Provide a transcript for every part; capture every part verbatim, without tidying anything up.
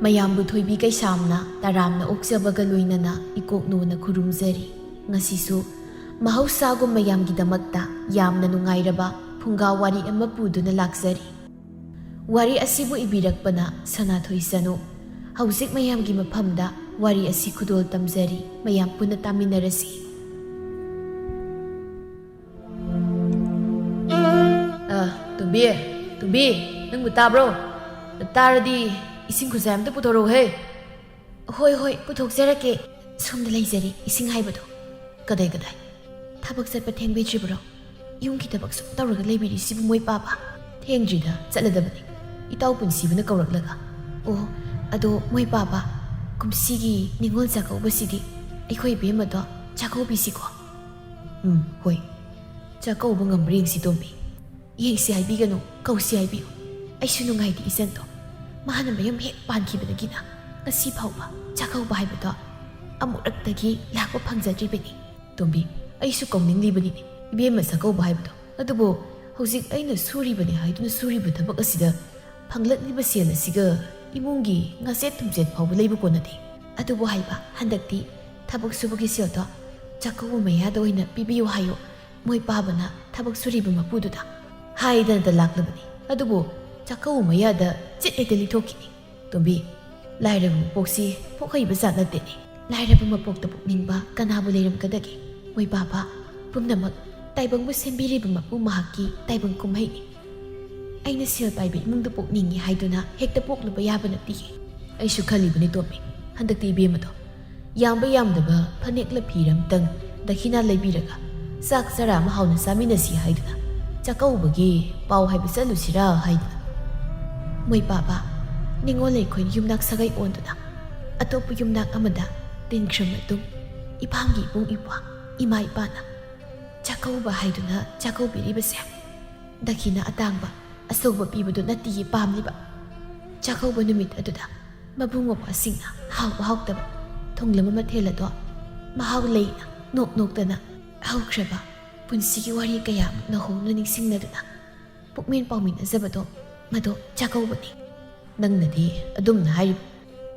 ꯃꯌꯥꯝꯕꯨ ꯊꯣꯏꯕꯤ ꯀꯩꯁꯥꯝꯅ ꯇꯔꯥꯝꯅ ꯑꯣꯛꯆꯕꯒ ꯂꯣꯏꯅꯅ ꯏꯀꯣꯛꯅꯣꯅ ꯈꯨꯔꯨꯝꯖꯔꯤ꯫ ꯉꯁꯤꯁꯨ ꯃꯍꯧꯁꯥꯒꯨꯝ ꯃꯌꯥꯝꯒꯤꯗꯃꯛꯇ ꯌꯥꯝꯅ ꯅꯨꯡꯉꯥꯏꯔꯕ ꯐꯨꯡꯒꯥ ꯋꯥꯔꯤ ꯑꯃ ꯄꯨꯗꯨꯅ ꯂꯥꯛꯆꯔꯤ꯫ ꯋꯥꯔꯤ ꯑꯁꯤꯕꯨ ꯏꯕꯤꯔꯛꯄꯅ ꯁꯅꯥꯊꯣꯏ ꯆꯅꯨ꯫ ꯍꯧꯖꯤꯛ ꯃꯌꯥꯝꯒꯤ ꯃꯐꯝꯗ ꯋꯥꯔꯤ ꯑꯁꯤ ꯈꯨꯗꯣꯜ ꯇꯝꯖꯔꯤ꯫ ꯃꯌꯥꯝ ꯄꯨꯟꯅ ꯇꯥꯃꯤꯟꯅꯔꯁꯤ꯫ ꯑ, ꯇꯣꯝꯕꯤ, ꯇꯣꯝꯕꯤ, ꯅꯪꯕꯨ ꯇꯥꯕ꯭ꯔꯣ? ꯇꯥꯔꯗꯤ ꯏꯁꯤꯡ ꯈꯨꯖꯥꯏ ꯑꯝꯇ ꯄꯨꯊꯣꯔꯛꯎꯍꯦ꯫ ꯍꯣꯏ, ꯍꯣꯏ, ꯄꯨꯊꯣꯛꯆꯔꯛꯀꯦ꯫ ꯁꯣꯝꯗ ꯂꯩꯖꯔꯤ, ꯏꯁꯤꯡ ꯍꯥꯏꯕꯗꯣ꯫ ꯀꯗꯥꯏ, ꯀꯗꯥꯏ? ꯊꯕꯛ ꯆꯠꯄ ꯊꯦꯡꯕꯤꯗ꯭ꯔꯤꯕ꯭ꯔꯣ? ꯌꯨꯝꯒꯤ ꯊꯕꯛ ꯁꯨꯝ ꯇꯧꯔꯒ ꯂꯩꯕꯤꯔꯤꯁꯤꯕꯨ ꯃꯣꯏ ꯄꯥꯕ? ꯊꯦꯡꯗ꯭ꯔꯤꯗ, ꯆꯠꯂꯗꯕꯅꯤ꯫ ꯏꯇꯥꯎ ꯄꯨꯟꯁꯤꯕꯅ ꯀꯧꯔꯛꯂꯒ꯫ ꯑꯣ, ꯑꯗꯣ ꯃꯣꯏ ꯄꯥꯕ, ꯀꯨꯝꯁꯤꯒꯤ ꯅꯤꯉꯣꯜ ꯆꯥꯛꯀꯧꯕꯁꯤꯗꯤ ꯑꯩꯈꯣꯏ ꯏꯕꯦꯝꯃꯗꯣ ꯆꯥꯛꯀꯧꯕꯤꯁꯤꯀꯣ꯫ ꯎꯝ, ꯍꯣꯏ꯫ ꯆꯥꯛꯀꯧꯕ ꯉꯝꯕ꯭ꯔꯥ ꯌꯦꯡꯁꯤ, ꯇꯣꯝꯕꯤ꯫ ꯌꯦꯡꯁꯤ ꯍꯥꯏꯕꯤꯒꯅꯨ, ꯀꯧꯁꯤ ꯍꯥꯏꯕꯤꯌꯨ꯫ ꯑꯩꯁꯨ ꯅꯨꯡꯉꯥꯏꯇꯦ ꯏꯆꯟꯗꯣ꯫ ꯃꯍꯥꯛꯅ ꯃꯌꯨꯝ ꯍꯦꯛ ꯄꯥꯟꯈꯤꯕꯗꯒꯤꯅ ꯉꯁꯤ ꯐꯥꯎꯕ ꯆꯥꯛꯀꯧꯕ ꯍꯥꯏꯕꯗꯣ ꯑꯃꯨꯔꯛꯇꯒꯤ ꯂꯥꯛꯄ ꯐꯪꯖꯗ꯭ꯔꯤꯕꯅꯤ꯫ ꯇꯣꯝꯕꯤ, ꯑꯩꯁꯨ ꯀꯧꯅꯤꯡꯂꯤꯕꯅꯤꯅꯦ ꯏꯕꯦꯝꯃ ꯆꯥꯛꯀꯧꯕ ꯍꯥꯏꯕꯗꯣ꯫ ꯑꯗꯨꯕꯨ ꯍꯧꯖꯤꯛ ꯑꯩꯅ ꯁꯨꯔꯤꯕꯅꯤ ꯍꯥꯏꯗꯨꯅ ꯁꯨꯔꯤꯕ ꯊꯕꯛ ꯑꯁꯤꯗ ꯐꯪꯂꯛꯂꯤꯕ ꯁꯦꯜ ꯑꯁꯤꯒ ꯏꯃꯨꯡꯒꯤ ꯉꯥꯆꯦꯠ ꯊꯨꯝꯆꯦꯠ ꯐꯥꯎꯕ ꯂꯩꯕ ꯀꯣꯟꯅꯗꯦ꯫ ꯑꯗꯨꯕꯨ ꯍꯥꯏꯕ, ꯍꯟꯗꯛꯇꯤ ꯊꯕꯛ ꯁꯨꯕꯒꯤ ꯁꯦꯜꯗꯣ ꯆꯥꯛꯀꯧꯕ ꯃꯌꯥꯗ ꯑꯣꯏꯅ ꯄꯤꯕꯤꯌꯨ ꯍꯥꯏꯌꯨ꯫ ꯃꯣꯏ ꯄꯥꯕꯅ ꯊꯕꯛ ꯁꯨꯔꯤꯕ ꯃꯄꯨꯗꯨꯗ ꯍꯥꯏꯗꯅꯇ ꯂꯥꯛꯂꯕꯅꯤ꯫ ꯑꯗꯨꯕꯨ ꯆꯥꯛꯀꯧꯕ ꯃꯌꯥꯗ ꯆꯤꯠ ꯍꯦꯛꯇ ꯂꯤꯊꯣꯛꯈꯤꯅꯤ꯫ ꯇꯣꯝꯕꯤ, ꯂꯥꯏꯔꯕ ꯃꯄꯣꯛꯁꯤ ꯄꯣꯛꯍꯩꯕ ꯖꯥꯠ ꯅꯠꯇꯦꯅꯦ꯫ ꯂꯥꯏꯔꯕ ꯃꯄꯣꯛꯇ ꯄꯣꯛꯅꯤꯡꯕ ꯀꯅꯥꯕꯨ ꯂꯩꯔꯝꯒꯗꯒꯦ? ꯃꯣꯏ ꯄꯥꯕ, ꯄꯨꯝꯅꯃꯛ ꯇꯥꯏꯕꯪꯕꯨ ꯁꯦꯝꯕꯤꯔꯤꯕ ꯃꯄꯨ ꯃꯍꯥꯛꯀꯤ ꯇꯥꯏꯕꯪ ꯀꯨꯝꯍꯩꯅꯤ꯫ ꯑꯩꯅ ꯁꯦꯜ ꯄꯥꯏꯕ ꯏꯃꯨꯡꯗ ꯄꯣꯛꯅꯤꯡꯉꯤ ꯍꯥꯏꯗꯨꯅ ꯍꯦꯛꯇ ꯄꯣꯛꯂꯨꯕ ꯌꯥꯕ ꯅꯠꯇꯦ꯫ ꯑꯩꯁꯨ ꯈꯜꯂꯤꯕꯅꯤ ꯇꯣꯝꯕꯤ, ꯍꯟꯗꯛꯇꯤ ꯏꯕꯦꯝꯃꯗꯣ ꯌꯥꯝꯕ ꯌꯥꯝꯗꯕ ꯐꯅꯦꯛꯂ ꯐꯤꯔ ꯑꯝꯇꯪ ꯗꯈꯤꯅꯥ ꯂꯩꯕꯤꯔꯒ ꯆꯥꯛ ꯆꯔꯥ ꯑꯃ ꯍꯥꯎꯅ ꯆꯥꯃꯤꯟꯅꯁꯤ ꯍꯥꯏꯗꯨꯅ ꯆꯥꯛꯀꯧꯕꯒꯤ ꯄꯥꯎ ꯍꯥꯏꯕ ꯆꯠꯂꯨꯁꯤꯔꯥ ꯍꯥꯏꯗꯨꯅ꯫ ꯃꯣꯏ ꯄꯥꯕ, ꯅꯤꯉꯣꯜ ꯂꯩꯈꯣꯏ ꯌꯨꯝꯅꯥꯛ ꯁꯥꯒꯩ ꯑꯣꯟꯗꯨꯅ ꯑꯇꯣꯞꯄ ꯌꯨꯝꯅꯥꯛ ꯑꯃꯗ ꯇꯤꯟꯈ꯭ꯔ ꯃꯇꯨꯡ, ꯏꯄꯥꯝꯒꯤ ꯏꯕꯨꯡ ꯏꯄ꯭ꯋꯥ, ꯏꯃꯥ ꯏꯄꯥꯅ ꯆꯥꯛꯀꯧꯕ ꯍꯥꯏꯗꯨꯅ ꯆꯥꯛꯀꯧꯕꯤꯔꯤꯕꯁꯦ ꯗꯈꯤꯅꯥ ꯑꯇꯥꯡꯕ ꯑꯆꯧꯕ ꯄꯤꯕꯗꯨ ꯅꯠꯇꯤꯌꯦ ꯄꯥꯝꯂꯤꯕ꯫ ꯆꯥꯛꯀꯧꯕ ꯅꯨꯃꯤꯠ ꯑꯗꯨꯗ ꯃꯕꯨꯡ ꯃꯧꯄ꯭ꯋꯥꯁꯤꯡꯅ ꯍꯥꯎꯕ ꯍꯥꯎꯇꯕ ꯊꯣꯡꯂꯝꯕ ꯃꯊꯦꯜ ꯑꯗꯣ ꯃꯍꯥꯎ ꯂꯩꯅ ꯅꯣꯛ ꯅꯣꯛꯇꯅ ꯍꯧꯈ꯭ꯔꯕ ꯄꯨꯟꯁꯤꯒꯤ ꯋꯥꯔꯤ ꯀꯌꯥ ꯑꯃꯨꯛ ꯅꯧꯍꯧꯅ ꯅꯤꯡꯁꯤꯡꯅꯗꯨꯅ ꯄꯨꯛꯃꯦꯟ ꯄꯥꯎꯃꯤꯟꯅꯖꯕꯗꯣ ꯃꯗꯣ ꯆꯥꯛꯀꯧꯕꯅꯤ꯫ ꯅꯪꯅꯗꯤ ꯑꯗꯨꯝꯅ ꯍꯥꯏꯔꯤꯕ,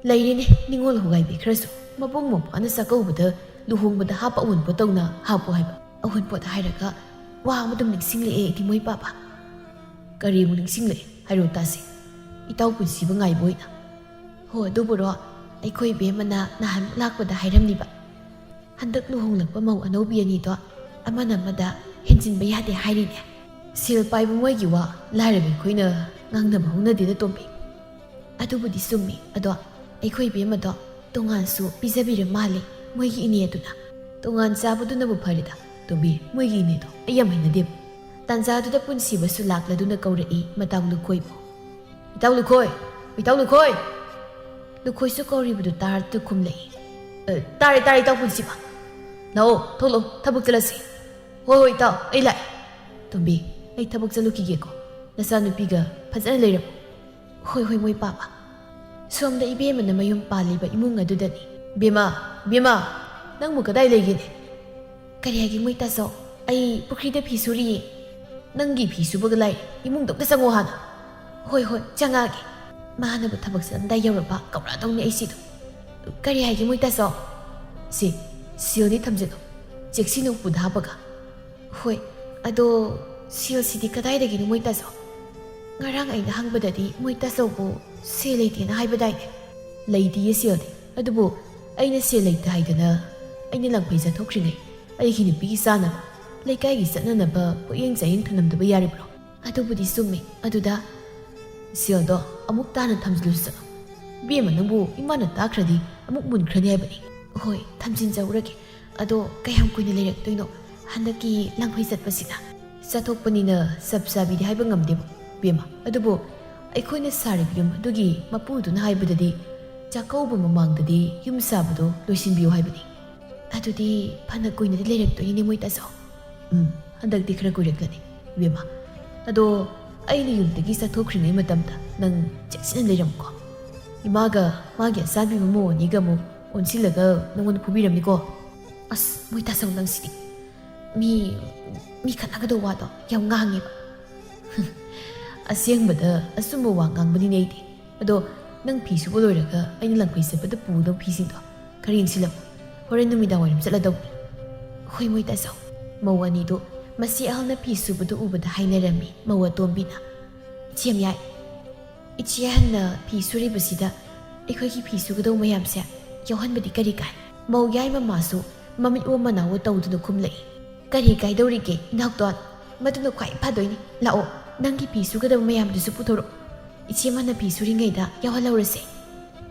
ꯂꯩꯔꯤꯅꯦ, ꯅꯤꯉꯣꯜ ꯍꯣꯒꯥꯏꯕꯤ ꯈꯔꯁꯨ ꯃꯕꯨꯡ ꯃꯧꯄ꯭ꯋꯥꯅ ꯆꯥꯛꯀꯧꯕꯗ ꯂꯨꯍꯣꯡꯕꯗ ꯍꯥꯞꯄ ꯑꯋꯨꯟꯄꯣꯠ ꯇꯧꯅ ꯍꯥꯞꯄꯣ ꯍꯥꯏꯕ꯫ ꯑꯋꯨꯟꯄꯣꯠ ꯍꯥꯏꯔꯒ ꯋꯥ ꯑꯃ ꯑꯗꯨꯝ ꯅꯤꯡꯁꯤꯡꯂꯛꯑꯦ ꯑꯩꯗꯤ, ꯃꯣꯏ ꯄꯥꯕ꯫ ꯀꯔꯤꯃꯨꯛ ꯅꯤꯡꯁꯤꯡꯂꯛꯑꯦ ꯍꯥꯏꯔꯣ ꯇꯥꯁꯦ, ꯏꯇꯥꯎ ꯄꯨꯟꯁꯤꯕ ꯉꯥꯏꯕ ꯑꯣꯏꯅ꯫ ꯍꯣ, ꯑꯗꯨꯕꯨꯔꯣ, ꯑꯩꯈꯣꯏ ꯏꯕꯦꯝꯃꯅ ꯅꯍꯥꯟ ꯂꯥꯛꯄꯗ ꯍꯥꯏꯔꯝꯂꯤꯕ, ꯍꯟꯗꯛ ꯂꯨꯍꯣꯡꯂꯛꯄ ꯃꯧ ꯑꯅꯧꯕꯤ ꯑꯅꯤꯗꯣ ꯑꯃꯅ ꯑꯃꯗ ꯍꯦꯟꯖꯤꯟꯕ ꯌꯥꯗꯦ ꯍꯥꯏꯔꯤꯅꯦ꯫ ꯁꯦꯜ ꯄꯥꯏꯕ ꯃꯣꯏꯒꯤ ꯋꯥ ꯂꯥꯏꯔꯕ ꯑꯩꯈꯣꯏꯅ ꯉꯥꯡꯅꯕ ꯍꯧꯅꯗꯦꯗ, ꯇꯣꯝꯕꯤ꯫ ꯑꯗꯨꯕꯨꯗꯤ ꯆꯨꯝꯃꯤ, ꯑꯗꯣ ꯑꯩꯈꯣꯏ ꯏꯕꯦꯝꯃꯗꯣ ꯇꯣꯉꯥꯟꯁꯨ ꯄꯤꯖꯕꯤꯔ ꯃꯥꯜꯂꯦ ꯃꯣꯏꯒꯤ ꯏꯅꯦ ꯑꯗꯨꯅ꯫ ꯇꯣꯉꯥꯟ ꯆꯥꯕꯗꯨꯅꯕꯨ ꯐꯔꯦꯗ, ꯇꯣꯝꯕꯤ, ꯃꯣꯏꯒꯤ ꯏꯅꯦꯗꯣ ꯑꯩ ꯌꯥꯝ ꯍꯩꯅꯗꯦꯕ꯫ ꯇꯥꯟꯖꯥꯗꯨꯗ ꯄꯨꯟꯁꯤꯕꯁꯨ ꯂꯥꯛꯂꯗꯨꯅ ꯀꯧꯔꯛꯏ ꯃꯇꯥꯎ ꯂꯨꯈꯣꯏꯕꯨ꯫ "ꯏꯇꯥꯎ ꯂꯨꯈꯣꯏ! ꯏꯇꯥꯎ ꯂꯨꯈꯣꯏ!" ꯂꯨꯈꯣꯏꯁꯨ ꯀꯧꯔꯤꯕꯗꯨ ꯇꯥꯔꯗꯨꯅ ꯈꯨꯝꯂꯛꯏ꯫ "ꯑ, ꯇꯥꯔꯦ, ꯇꯥꯔꯦ, ꯏꯇꯥꯎ ꯄꯨꯟꯁꯤꯕ꯫ ꯂꯥꯛꯑꯣ, ꯊꯣꯛꯂꯛꯑꯣ, ꯊꯕꯛ ꯆꯠꯂꯁꯤ꯫" "ꯍꯣꯏ, ꯍꯣꯏ, ꯏꯇꯥꯎ, ꯑꯩ ꯂꯥꯛꯑꯦ꯫" "ꯇꯣꯝꯕꯤ, ꯑꯩ ꯊꯕꯛ ꯆꯠꯂꯨꯈꯤꯒꯦꯀꯣ꯫ ꯅꯆꯥꯅꯨꯄꯤꯒ ꯐꯖꯅ ꯂꯩꯔꯝꯃꯨ꯫" "ꯍꯣꯏ, ꯍꯣꯏ, ꯃꯣꯏ ꯄꯥꯕ꯫" ꯁꯣꯝꯗ ꯏꯕꯦꯝꯃꯅ ꯃꯌꯨꯝ ꯄꯥꯜꯂꯤꯕ ꯏꯃꯨꯡ ꯑꯗꯨꯗꯅꯤ꯫ "ꯕꯦꯝꯃ, ꯕꯦꯝꯃ, ꯅꯪꯕꯨ ꯀꯗꯥꯏ ꯂꯩꯒꯦꯅꯦ?" "ꯀꯔꯤ ꯍꯥꯏꯒꯦ ꯃꯣꯏ ꯇꯥꯆꯧ? ꯑꯩ ꯄꯨꯈ꯭ꯔꯤꯗ ꯐꯤ ꯁꯨꯔꯤꯌꯦ꯫" "ꯅꯪꯒꯤ ꯐꯤ ꯁꯨꯕꯒ ꯂꯥꯏ, ꯏꯃꯨꯡꯗ ꯑꯝꯇ ꯆꯪꯉꯣ ꯍꯥꯟꯅ꯫" "ꯍꯣꯏ, ꯍꯣꯏ, ꯆꯪꯉꯛꯑꯒꯦ꯫" ꯃꯥꯅꯕꯨ ꯊꯕꯛ ꯆꯠꯂꯝꯗꯥꯏ ꯌꯧꯔꯕ ꯀꯧꯔꯛꯑꯗꯧꯅꯤ ꯑꯩꯁꯤꯗꯣ꯫ "ꯀꯔꯤ ꯍꯥꯏꯒꯦ ꯃꯣꯏ ꯇꯥꯆꯧ?" "ꯁꯤ, ꯁꯤꯜꯗꯤ ꯊꯝꯖꯤꯜꯂꯨ, ꯆꯦꯛꯁꯤꯟꯅ ꯎꯄꯨꯗ ꯍꯥꯞꯄꯒ꯫" "ꯍꯣꯏ, ꯑꯗꯣ ꯁꯦꯜꯁꯤꯗꯤ ꯀꯗꯥꯏꯗꯒꯤꯅꯣ ꯃꯣꯏ ꯇꯥꯆꯧ? ꯉꯔꯥꯡ ꯑꯩꯅ ꯍꯪꯕꯗꯗꯤ ꯃꯣꯏ ꯇꯥꯆꯧꯕꯨ ꯁꯦꯜ ꯂꯩꯇꯦꯅ ꯍꯥꯏꯕꯗꯥꯏꯅꯦ?" "ꯂꯩꯇꯤꯌꯦ ꯁꯦꯜꯗꯤ, ꯑꯗꯨꯕꯨ ꯑꯩꯅ ꯁꯦꯜ ꯂꯩꯇꯦ ꯍꯥꯏꯗꯅ ꯑꯩꯅ ꯂꯪꯐꯩ ꯆꯠꯊꯣꯛꯈ꯭ꯔꯤꯉꯩ ꯑꯩꯒꯤ ꯅꯨꯄꯤꯒꯤ ꯆꯥꯅꯕ, ꯂꯩꯀꯥꯏꯒꯤ ꯆꯠꯅꯅꯕ ꯄꯣꯠꯌꯦꯡ ꯆꯥꯌꯦꯡ ꯊꯅꯝꯗꯕ ꯌꯥꯔꯤꯕ꯭ꯔꯣ?" "ꯑꯗꯨꯕꯨꯗꯤ ꯆꯨꯝꯃꯤ, ꯑꯗꯨꯗ ꯁꯦꯜꯗꯣ ꯑꯃꯨꯛ ꯇꯥꯅ ꯊꯝꯖꯤꯜꯂꯨꯁꯤ ꯆꯠꯂꯣ꯫ ꯏꯕꯦꯝꯃ, ꯅꯪꯕꯨ ꯏꯃꯥꯅ ꯇꯥꯈ꯭ꯔꯗꯤ ꯑꯃꯨꯛ ꯃꯨꯟꯈ꯭ꯔꯅꯤ ꯍꯥꯏꯕꯅꯤ꯫" "ꯍꯣꯏ, ꯊꯝꯖꯤꯟꯖꯧꯔꯒꯦ꯫ ꯑꯗꯣ ꯀꯌꯥꯝ ꯀꯨꯏꯅ ꯂꯩꯔꯛꯇꯣꯏꯅꯣ ꯍꯟꯗꯛꯀꯤ ꯂꯪꯐꯩ ꯆꯠꯄꯁꯤꯅ?" "ꯆꯠꯊꯣꯛꯄꯅꯤꯅ ꯆꯞ ꯆꯥꯕꯤꯗꯤ ꯍꯥꯏꯕ ꯉꯝꯗꯦ ꯕꯦꯝꯃ, ꯑꯗꯨꯕꯨ ꯑꯩꯈꯣꯏꯅ ꯁꯥꯔꯤꯕ ꯌꯨꯝ ꯑꯗꯨꯒꯤ ꯃꯄꯨꯗꯨꯅ ꯍꯥꯏꯕꯗꯗꯤ ꯆꯥꯛꯀꯧꯕ ꯃꯃꯥꯡꯗꯗꯤ ꯌꯨꯝ ꯁꯥꯕꯗꯣ ꯂꯣꯏꯁꯤꯟꯕꯤꯌꯨ ꯍꯥꯏꯕꯅꯤ꯫" "ꯑꯗꯨꯗꯤ ꯐꯅ ꯀꯨꯏꯅꯗꯤ ꯂꯩꯔꯛꯇꯣꯏꯅꯤꯅꯦ ꯃꯣꯏ ꯇꯥꯆꯧ?" "ꯎꯝ, ꯍꯟꯗꯛꯇꯤ ꯈꯔ ꯀꯨꯏꯔꯛꯂꯅꯤ ꯏꯕꯦꯝꯃ꯫ ꯑꯗꯣ ꯑꯩꯅ ꯌꯨꯝꯗꯒꯤ ꯆꯠꯊꯣꯛꯈ꯭ꯔꯤꯉꯩ ꯃꯇꯝꯗ ꯅꯪ ꯆꯦꯛꯁꯤꯟꯅ ꯂꯩꯔꯝꯃꯨꯀꯣ꯫ ꯏꯃꯥꯒ ꯃꯥꯒꯤ ꯑꯆꯥꯟꯕꯤ ꯃꯃꯧ ꯑꯅꯤꯒ ꯑꯃꯨꯛ ꯑꯣꯟꯁꯤꯜꯂꯒ ꯅꯉꯣꯟꯗ ꯐꯨꯕꯤꯔꯝꯅꯤꯀꯣ꯫" "ꯑꯁ, ꯃꯣꯏ ꯇꯥꯆꯧ ꯅꯪꯁꯤꯗꯤ꯫ ꯃꯤ, ꯃꯤ ꯈꯠꯅꯒꯗꯧꯕ ꯋꯥꯗꯣ ꯌꯥꯝ ꯉꯥꯡꯉꯦꯕ꯫" "ꯑꯁꯦꯡꯕꯗ ꯑꯆꯨꯝꯕ ꯋꯥ ꯉꯥꯡꯕꯅꯤꯅꯦ ꯑꯩꯗꯤ꯫ ꯑꯗꯣ "ꯅꯪ ꯐꯤ ꯁꯨꯕ ꯂꯣꯏꯔꯒ ꯑꯩꯅ ꯂꯪꯐꯩ ꯆꯠꯄꯗ ꯄꯨꯗꯧ ꯐꯤꯁꯤꯡꯗꯣ ꯈꯔ ꯌꯦꯡꯁꯤꯜꯂꯝꯃꯨ꯫ ꯍꯣꯔꯦꯟ ꯅꯨꯃꯤꯗꯥꯡ ꯋꯥꯏꯔꯝ ꯆꯠꯂꯗꯧꯅꯤ꯫" "ꯍꯣꯏ, ꯃꯣꯏ ꯇꯥꯆꯧ꯫" ꯃꯧ ꯑꯅꯤꯗꯨ ꯃꯆꯦ ꯑꯍꯜꯅ ꯐꯤ ꯁꯨꯕꯗꯨ ꯎꯕꯗ ꯍꯥꯏꯅꯔꯝꯃꯤ ꯃꯧ ꯑꯇꯣꯝꯕꯤꯅ꯫ "ꯏꯆꯦ ꯃꯌꯥꯏ, ꯏꯆꯦ ꯑꯍꯟꯅ ꯐꯤ ꯁꯨꯔꯤꯕꯁꯤꯗ ꯑꯩꯈꯣꯏꯒꯤ ꯐꯤ ꯁꯨꯒꯗꯧ ꯃꯌꯥꯝꯁꯦ ꯌꯥꯎꯍꯟꯕꯗꯤ ꯀꯔꯤ ꯀꯥꯏ?" ꯃꯧ ꯌꯥꯏ ꯃꯃꯥꯁꯨ ꯃꯃꯤꯠ ꯑꯣ ꯃꯅꯥ ꯑꯣ ꯇꯧꯗꯨꯅ ꯈꯨꯝꯂꯛꯏ꯫ "ꯀꯔꯤ ꯀꯥꯏꯗꯧꯔꯤꯒꯦ ꯏꯅꯥꯎꯇꯣꯟ? ꯃꯗꯨꯅ ꯈ꯭ꯋꯥꯏ ꯐꯗꯣꯏꯅꯤ꯫ ꯂꯥꯛꯑꯣ, ꯅꯪꯒꯤ ꯐꯤ ꯁꯨꯒꯗꯕ ꯃꯌꯥꯝꯗꯨꯁꯨ ꯄꯨꯊꯣꯔꯛꯑꯣ꯫ ꯏꯆꯦ ꯑꯃꯅ ꯐꯤ ꯁꯨꯔꯤꯉꯩꯗ ꯌꯥꯎꯍꯜꯍꯧꯔꯁꯦ꯫"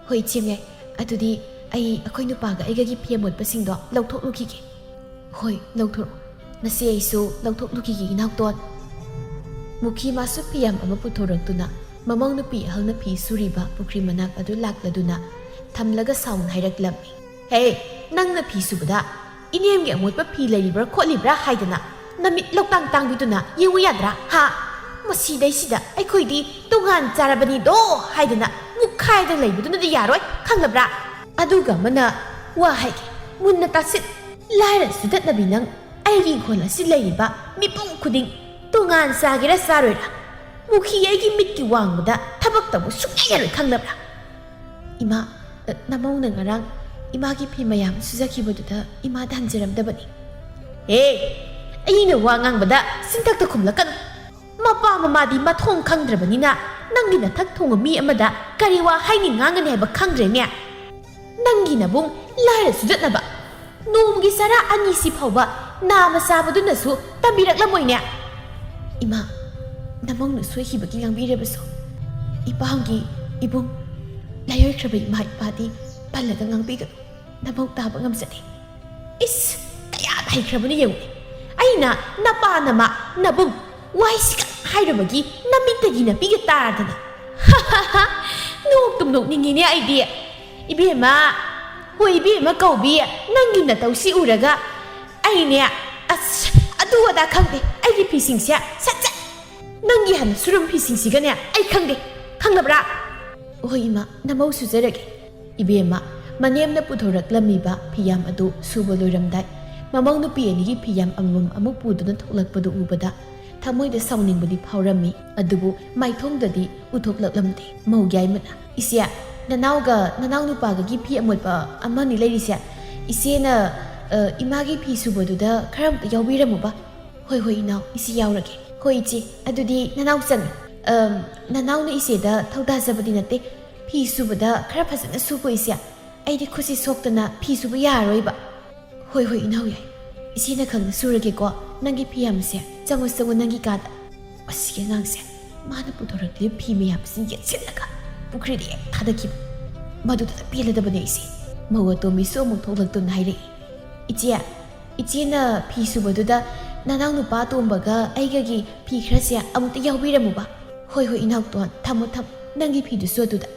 "ꯍꯣꯏ ꯏꯆꯦ ꯃꯌꯥꯏ, ꯑꯗꯨꯗꯤ ꯑꯩ ꯑꯩꯈꯣꯏ ꯅꯨꯄꯥꯒ ꯑꯩꯒꯒꯤ ꯐꯤ ꯑꯃꯣꯠꯄꯁꯤꯡꯗꯣ ꯂꯧꯊꯣꯛꯂꯨꯈꯤꯒꯦ꯫" "ꯍꯣꯏ, ꯂꯧꯊꯣꯔꯛꯑꯣ꯫ ꯅꯆꯦ ꯑꯩꯁꯨ ꯂꯧꯊꯣꯛꯂꯨꯈꯤꯒꯦ ꯏꯅꯥꯎꯇꯣꯟ꯫" ꯃꯨꯈꯤ ꯃꯥꯁꯨ ꯐꯤ ꯌꯥꯝ ꯑꯃ ꯄꯨꯊꯣꯔꯛꯇꯨꯅ ꯃꯃꯧ ꯅꯨꯄꯤ ꯑꯍꯜꯅ ꯐꯤ ꯁꯨꯔꯤꯕ ꯄꯨꯈ꯭ꯔꯤ ꯃꯅꯥꯛ ꯑꯗꯨ ꯂꯥꯛꯂꯗꯨꯅ ꯊꯝꯂꯒ ꯁꯥꯎꯅ ꯍꯥꯏꯔꯛꯂꯝꯃꯤ꯫ "ꯍꯦ, ꯅꯪꯅ ꯐꯤ ꯁꯨꯕꯗ ꯏꯅꯦꯝꯒꯤ ꯑꯃꯣꯠꯄ ꯐꯤ ꯂꯩꯔꯤꯕ꯭ꯔꯥ ꯈꯣꯠꯂꯤꯕ꯭ꯔꯥ ꯍꯥꯏꯗꯅ ꯅꯃꯤꯠ ꯂꯧꯇꯥꯡ ꯇꯥꯡꯕꯤꯗꯨꯅ ꯌꯦꯡꯉꯨ ꯌꯥꯗ꯭ꯔꯥ? ꯍꯥ? ꯃꯁꯤꯗꯩꯁꯤꯗ ꯑꯩꯈꯣꯏꯗꯤ ꯇꯣꯉꯥꯟ ꯆꯥꯔꯕꯅꯤꯗꯣ ꯍꯥꯏꯗꯅ ꯃꯨꯛꯈꯥꯏꯗ ꯂꯩꯕꯗꯨꯅꯗꯤ ꯌꯥꯔꯣꯏ, ꯈꯪꯂꯕ꯭ꯔꯥ? ꯑꯗꯨꯒ ꯑꯃꯅ ꯋꯥ ꯍꯥꯏꯒꯦ, ꯃꯨꯟꯅ ꯇꯥꯁꯤꯜ꯫ ꯂꯥꯏꯔ ꯆꯨꯗꯠꯅꯕꯤ ꯅꯪ, ꯑꯩꯒꯤ ꯏꯪꯈꯣꯜ ꯑꯁꯤ ꯂꯩꯔꯤꯕ ꯃꯤꯄꯨꯝ ꯈꯨꯗꯤꯡ ꯇꯣꯉꯥꯟ ꯆꯥꯒꯦꯔꯥ ꯆꯥꯔꯣꯏꯔꯥ, ꯃꯨꯈꯤ ꯑꯩꯒꯤ ꯃꯤꯠꯀꯤ ꯋꯥꯡꯃꯗ ꯊꯕꯛ ꯇꯧꯕ ꯁꯨꯡꯌꯥ ꯌꯥꯔꯣꯏ, ꯈꯪꯂꯕ꯭ꯔꯥ?" "ꯏꯃꯥ, ꯅꯃꯧꯅ ꯉꯔꯥꯡ ꯏꯃꯥꯒꯤ ꯐꯤ ꯃꯌꯥꯝ ꯁꯨꯖꯈꯤꯕꯗꯨꯗ ꯏꯃꯥꯗ ꯍꯟꯖꯔꯝꯗꯕꯅꯤ꯫" "ꯑꯦ, ꯑꯩꯅ ꯋꯥ ꯉꯥꯡꯕꯗ ꯆꯤꯟꯊꯛꯇ ꯈꯨꯝꯂꯛꯀꯅꯨ꯫ ꯃꯄꯥ ꯃꯃꯥꯗꯤ ꯃꯊꯣꯡ ꯈꯪꯗ꯭ꯔꯕꯅꯤꯅ ꯅꯪꯒꯤ ꯅꯊꯛ ꯊꯣꯡꯕ ꯃꯤ ꯑꯃꯗ ꯀꯔꯤ ꯋꯥ ꯍꯥꯏꯅꯤ ꯉꯥꯡꯒꯅꯤ ꯍꯥꯏꯕ ꯈꯪꯗ꯭ꯔꯦꯅꯦ꯫ ꯅꯪꯒꯤ ꯅꯕꯨꯡ ꯂꯥꯏꯔ ꯁꯨꯖꯠꯅꯕ ꯅꯣꯡꯃꯒꯤ ꯆꯔꯥ ꯑꯅꯤꯁꯤ ꯐꯥꯎꯕ ꯅꯥꯃ ꯆꯥꯕꯗꯨꯅꯁꯨ ꯇꯝꯕꯤꯔꯛꯂꯝꯃꯣꯏꯅꯦ꯫" "ꯏꯃꯥ, ꯅꯃꯧꯅ ꯁꯣꯏꯈꯤꯕꯒꯤ ꯉꯥꯡꯕꯤꯔꯕꯁꯨ ꯏꯄꯥꯝꯒꯤ ꯏꯕꯨꯡ ꯂꯥꯏꯑꯣꯏꯈ꯭ꯔꯕ ꯏꯃꯥ ꯏꯄꯥꯗꯤ ꯄꯜꯂꯒ ꯉꯥꯡꯕꯤꯒꯅꯨ꯫ ꯅꯃꯧ ꯇꯥꯕ ꯉꯝꯖꯗꯦ꯫" "ꯏꯁ, ꯀꯌꯥ ꯍꯩꯈ꯭ꯔꯕꯅ ꯌꯦꯡꯉꯨ꯫ ꯑꯩꯅ ꯅꯄꯥ ꯅꯃꯥ ꯅꯕꯨꯡ ꯋꯥꯏꯁꯤꯒ ꯍꯥꯏꯔꯨꯕꯒꯤ ꯅꯃꯤꯠꯇꯒꯤ ꯅꯄꯤꯒ ꯇꯥꯔꯗꯅ꯫" ꯅꯣꯛꯇꯨꯝ ꯅꯣꯛꯅꯤꯡꯉꯤꯅꯦ ꯑꯩꯗꯤ꯫ "ꯏꯕꯦꯝꯃ, ꯍꯣꯏ ꯏꯕꯦꯝꯃ ꯀꯧꯕꯤ, ꯅꯪꯒꯤ ꯅꯇꯧꯁꯤ ꯎꯔꯒ ꯑꯩꯅꯦ, ꯑꯁ, ꯑꯗꯨ ꯑꯗꯥ ꯈꯪꯗꯦ, ꯑꯩꯒꯤ ꯐꯤꯁꯤꯡꯁꯦ ꯁꯠ ꯁꯠ, ꯅꯪꯒꯤ ꯍꯥꯟꯅ ꯁꯨꯔꯝ ꯐꯤꯁꯤꯡꯁꯤꯒꯅꯦ ꯑꯩ ꯈꯪꯗꯦ, ꯈꯪꯂꯕ꯭ꯔꯥ?" "ꯍꯣꯏ ꯏꯃꯥ, ꯅꯃꯧ ꯁꯨꯖꯔꯒꯦ꯫" ꯏꯕꯦꯝꯃ, ꯃꯅꯦꯝꯅ ꯄꯨꯊꯣꯔꯛꯂꯝꯃꯤꯕ ꯐꯤꯌꯥꯝ ꯑꯗꯨ ꯁꯨꯕ ꯂꯣꯏꯔꯝꯗꯥꯏ, ꯃꯃꯧ ꯅꯨꯄꯤ ꯑꯅꯤꯒꯤ ꯐꯤꯌꯥꯝ ꯑꯃꯃꯝ ꯑꯃꯨꯛ ꯄꯨꯗꯨꯅ ꯊꯣꯛꯂꯛꯄꯗꯨ ꯎꯕꯗ ꯊꯃꯣꯏꯗ ꯁꯥꯎꯅꯤꯡꯕꯗꯤ ꯐꯥꯎꯔꯝꯃꯤ, ꯑꯗꯨꯕꯨ ꯃꯥꯏꯊꯣꯡꯗꯗꯤ ꯎꯊꯣꯛꯂꯛꯂꯝꯗꯦ꯫ ꯃꯧ ꯌꯥꯏꯃꯅ, "ꯏꯆꯦ, ꯅꯅꯥꯎꯒ ꯅꯅꯥꯎ ꯅꯨꯄꯥꯒꯒꯤ ꯐꯤ ꯑꯃꯣꯠꯄ ꯑꯃꯅꯤ ꯂꯩꯔꯤꯁꯦ, ꯏꯆꯦꯅ, ꯑ, ꯏꯃꯥꯒꯤ ꯐꯤ ꯁꯨꯕꯗꯨꯗ ꯈꯔ ꯑꯝꯇ ꯌꯥꯎꯕꯤꯔꯝꯃꯨꯕ꯫" "ꯍꯣꯏ, ꯍꯣꯏ, ꯏꯅꯥꯎ, ꯏꯆꯦ ꯌꯥꯎꯔꯒꯦ꯫" "ꯍꯣꯏ, ꯏꯆꯦ, ꯑꯗꯨꯗꯤ ꯅꯅꯥꯎ ꯆꯪꯉꯤ꯫" "ꯑꯝ, ꯅꯅꯥꯎꯅ ꯏꯆꯦꯗ ꯊꯧꯗꯥꯖꯕꯗꯤ ꯅꯠꯇꯦ꯫ ꯐꯤ ꯁꯨꯕꯗ ꯈꯔ ꯐꯖꯅ ꯁꯨꯀꯣ, ꯏꯆꯦ꯫ ꯑꯩꯗꯤ ꯈꯨꯠꯁꯤ ꯁꯣꯛꯇꯅ ꯐꯤ ꯁꯨꯕ ꯌꯥꯔꯔꯣꯏꯕ꯫" "ꯍꯣꯏ, ꯍꯣꯏ, ꯏꯅꯥꯎ ꯌꯥꯏ꯫ ꯏꯆꯦꯅ ꯈꯪꯅ ꯁꯨꯔꯒꯦꯀꯣ, ꯅꯪꯒꯤ ꯐꯤ ꯌꯥꯝꯕꯁꯦ꯫ ꯆꯪꯉꯣ, ꯆꯪꯉꯣ, ꯅꯪꯒꯤ ꯀꯥꯗ꯫" ꯃꯁꯤꯒꯤ ꯑꯉꯥꯡꯁꯦ, ꯃꯥꯅ ꯄꯨꯊꯣꯔꯛꯂꯤꯕ ꯐꯤ ꯃꯌꯥꯝꯁꯤ ꯌꯦꯠꯁꯤꯜꯂꯒ ꯄꯨꯈ꯭ꯔꯤꯗ ꯍꯦꯛ ꯊꯥꯗꯈꯤꯕ꯫ ꯃꯗꯨꯗ ꯄꯦꯜꯂꯗꯕꯅꯦ ꯑꯩꯁꯦ꯫ ꯃꯧ ꯑꯇꯣꯝꯕꯤꯁꯨ ꯑꯃꯨꯛ ꯊꯣꯛꯂꯛꯇꯨꯅ ꯍꯥꯏꯔꯛꯏ, "ꯏꯆꯦ, ꯏꯆꯦꯅ ꯐꯤ ꯁꯨꯕꯗꯨꯗ ꯅꯅꯥꯎ ꯅꯨꯄꯥ ꯑꯇꯣꯝꯕꯒ ꯑꯩꯒꯒꯤ ꯐꯤ ꯈꯔꯁꯦ ꯑꯃꯨꯛꯇ ꯌꯥꯎꯕꯤꯔꯝꯃꯨꯕ꯫" "ꯍꯣꯏ, ꯍꯣꯏ, ꯏꯅꯥꯎꯇꯣꯟ, ꯊꯝꯃꯣ, ꯊꯝꯃꯣ, ꯅꯪꯒꯤ ꯐꯤꯗꯨꯁꯨ ꯑꯗꯨꯗ꯫"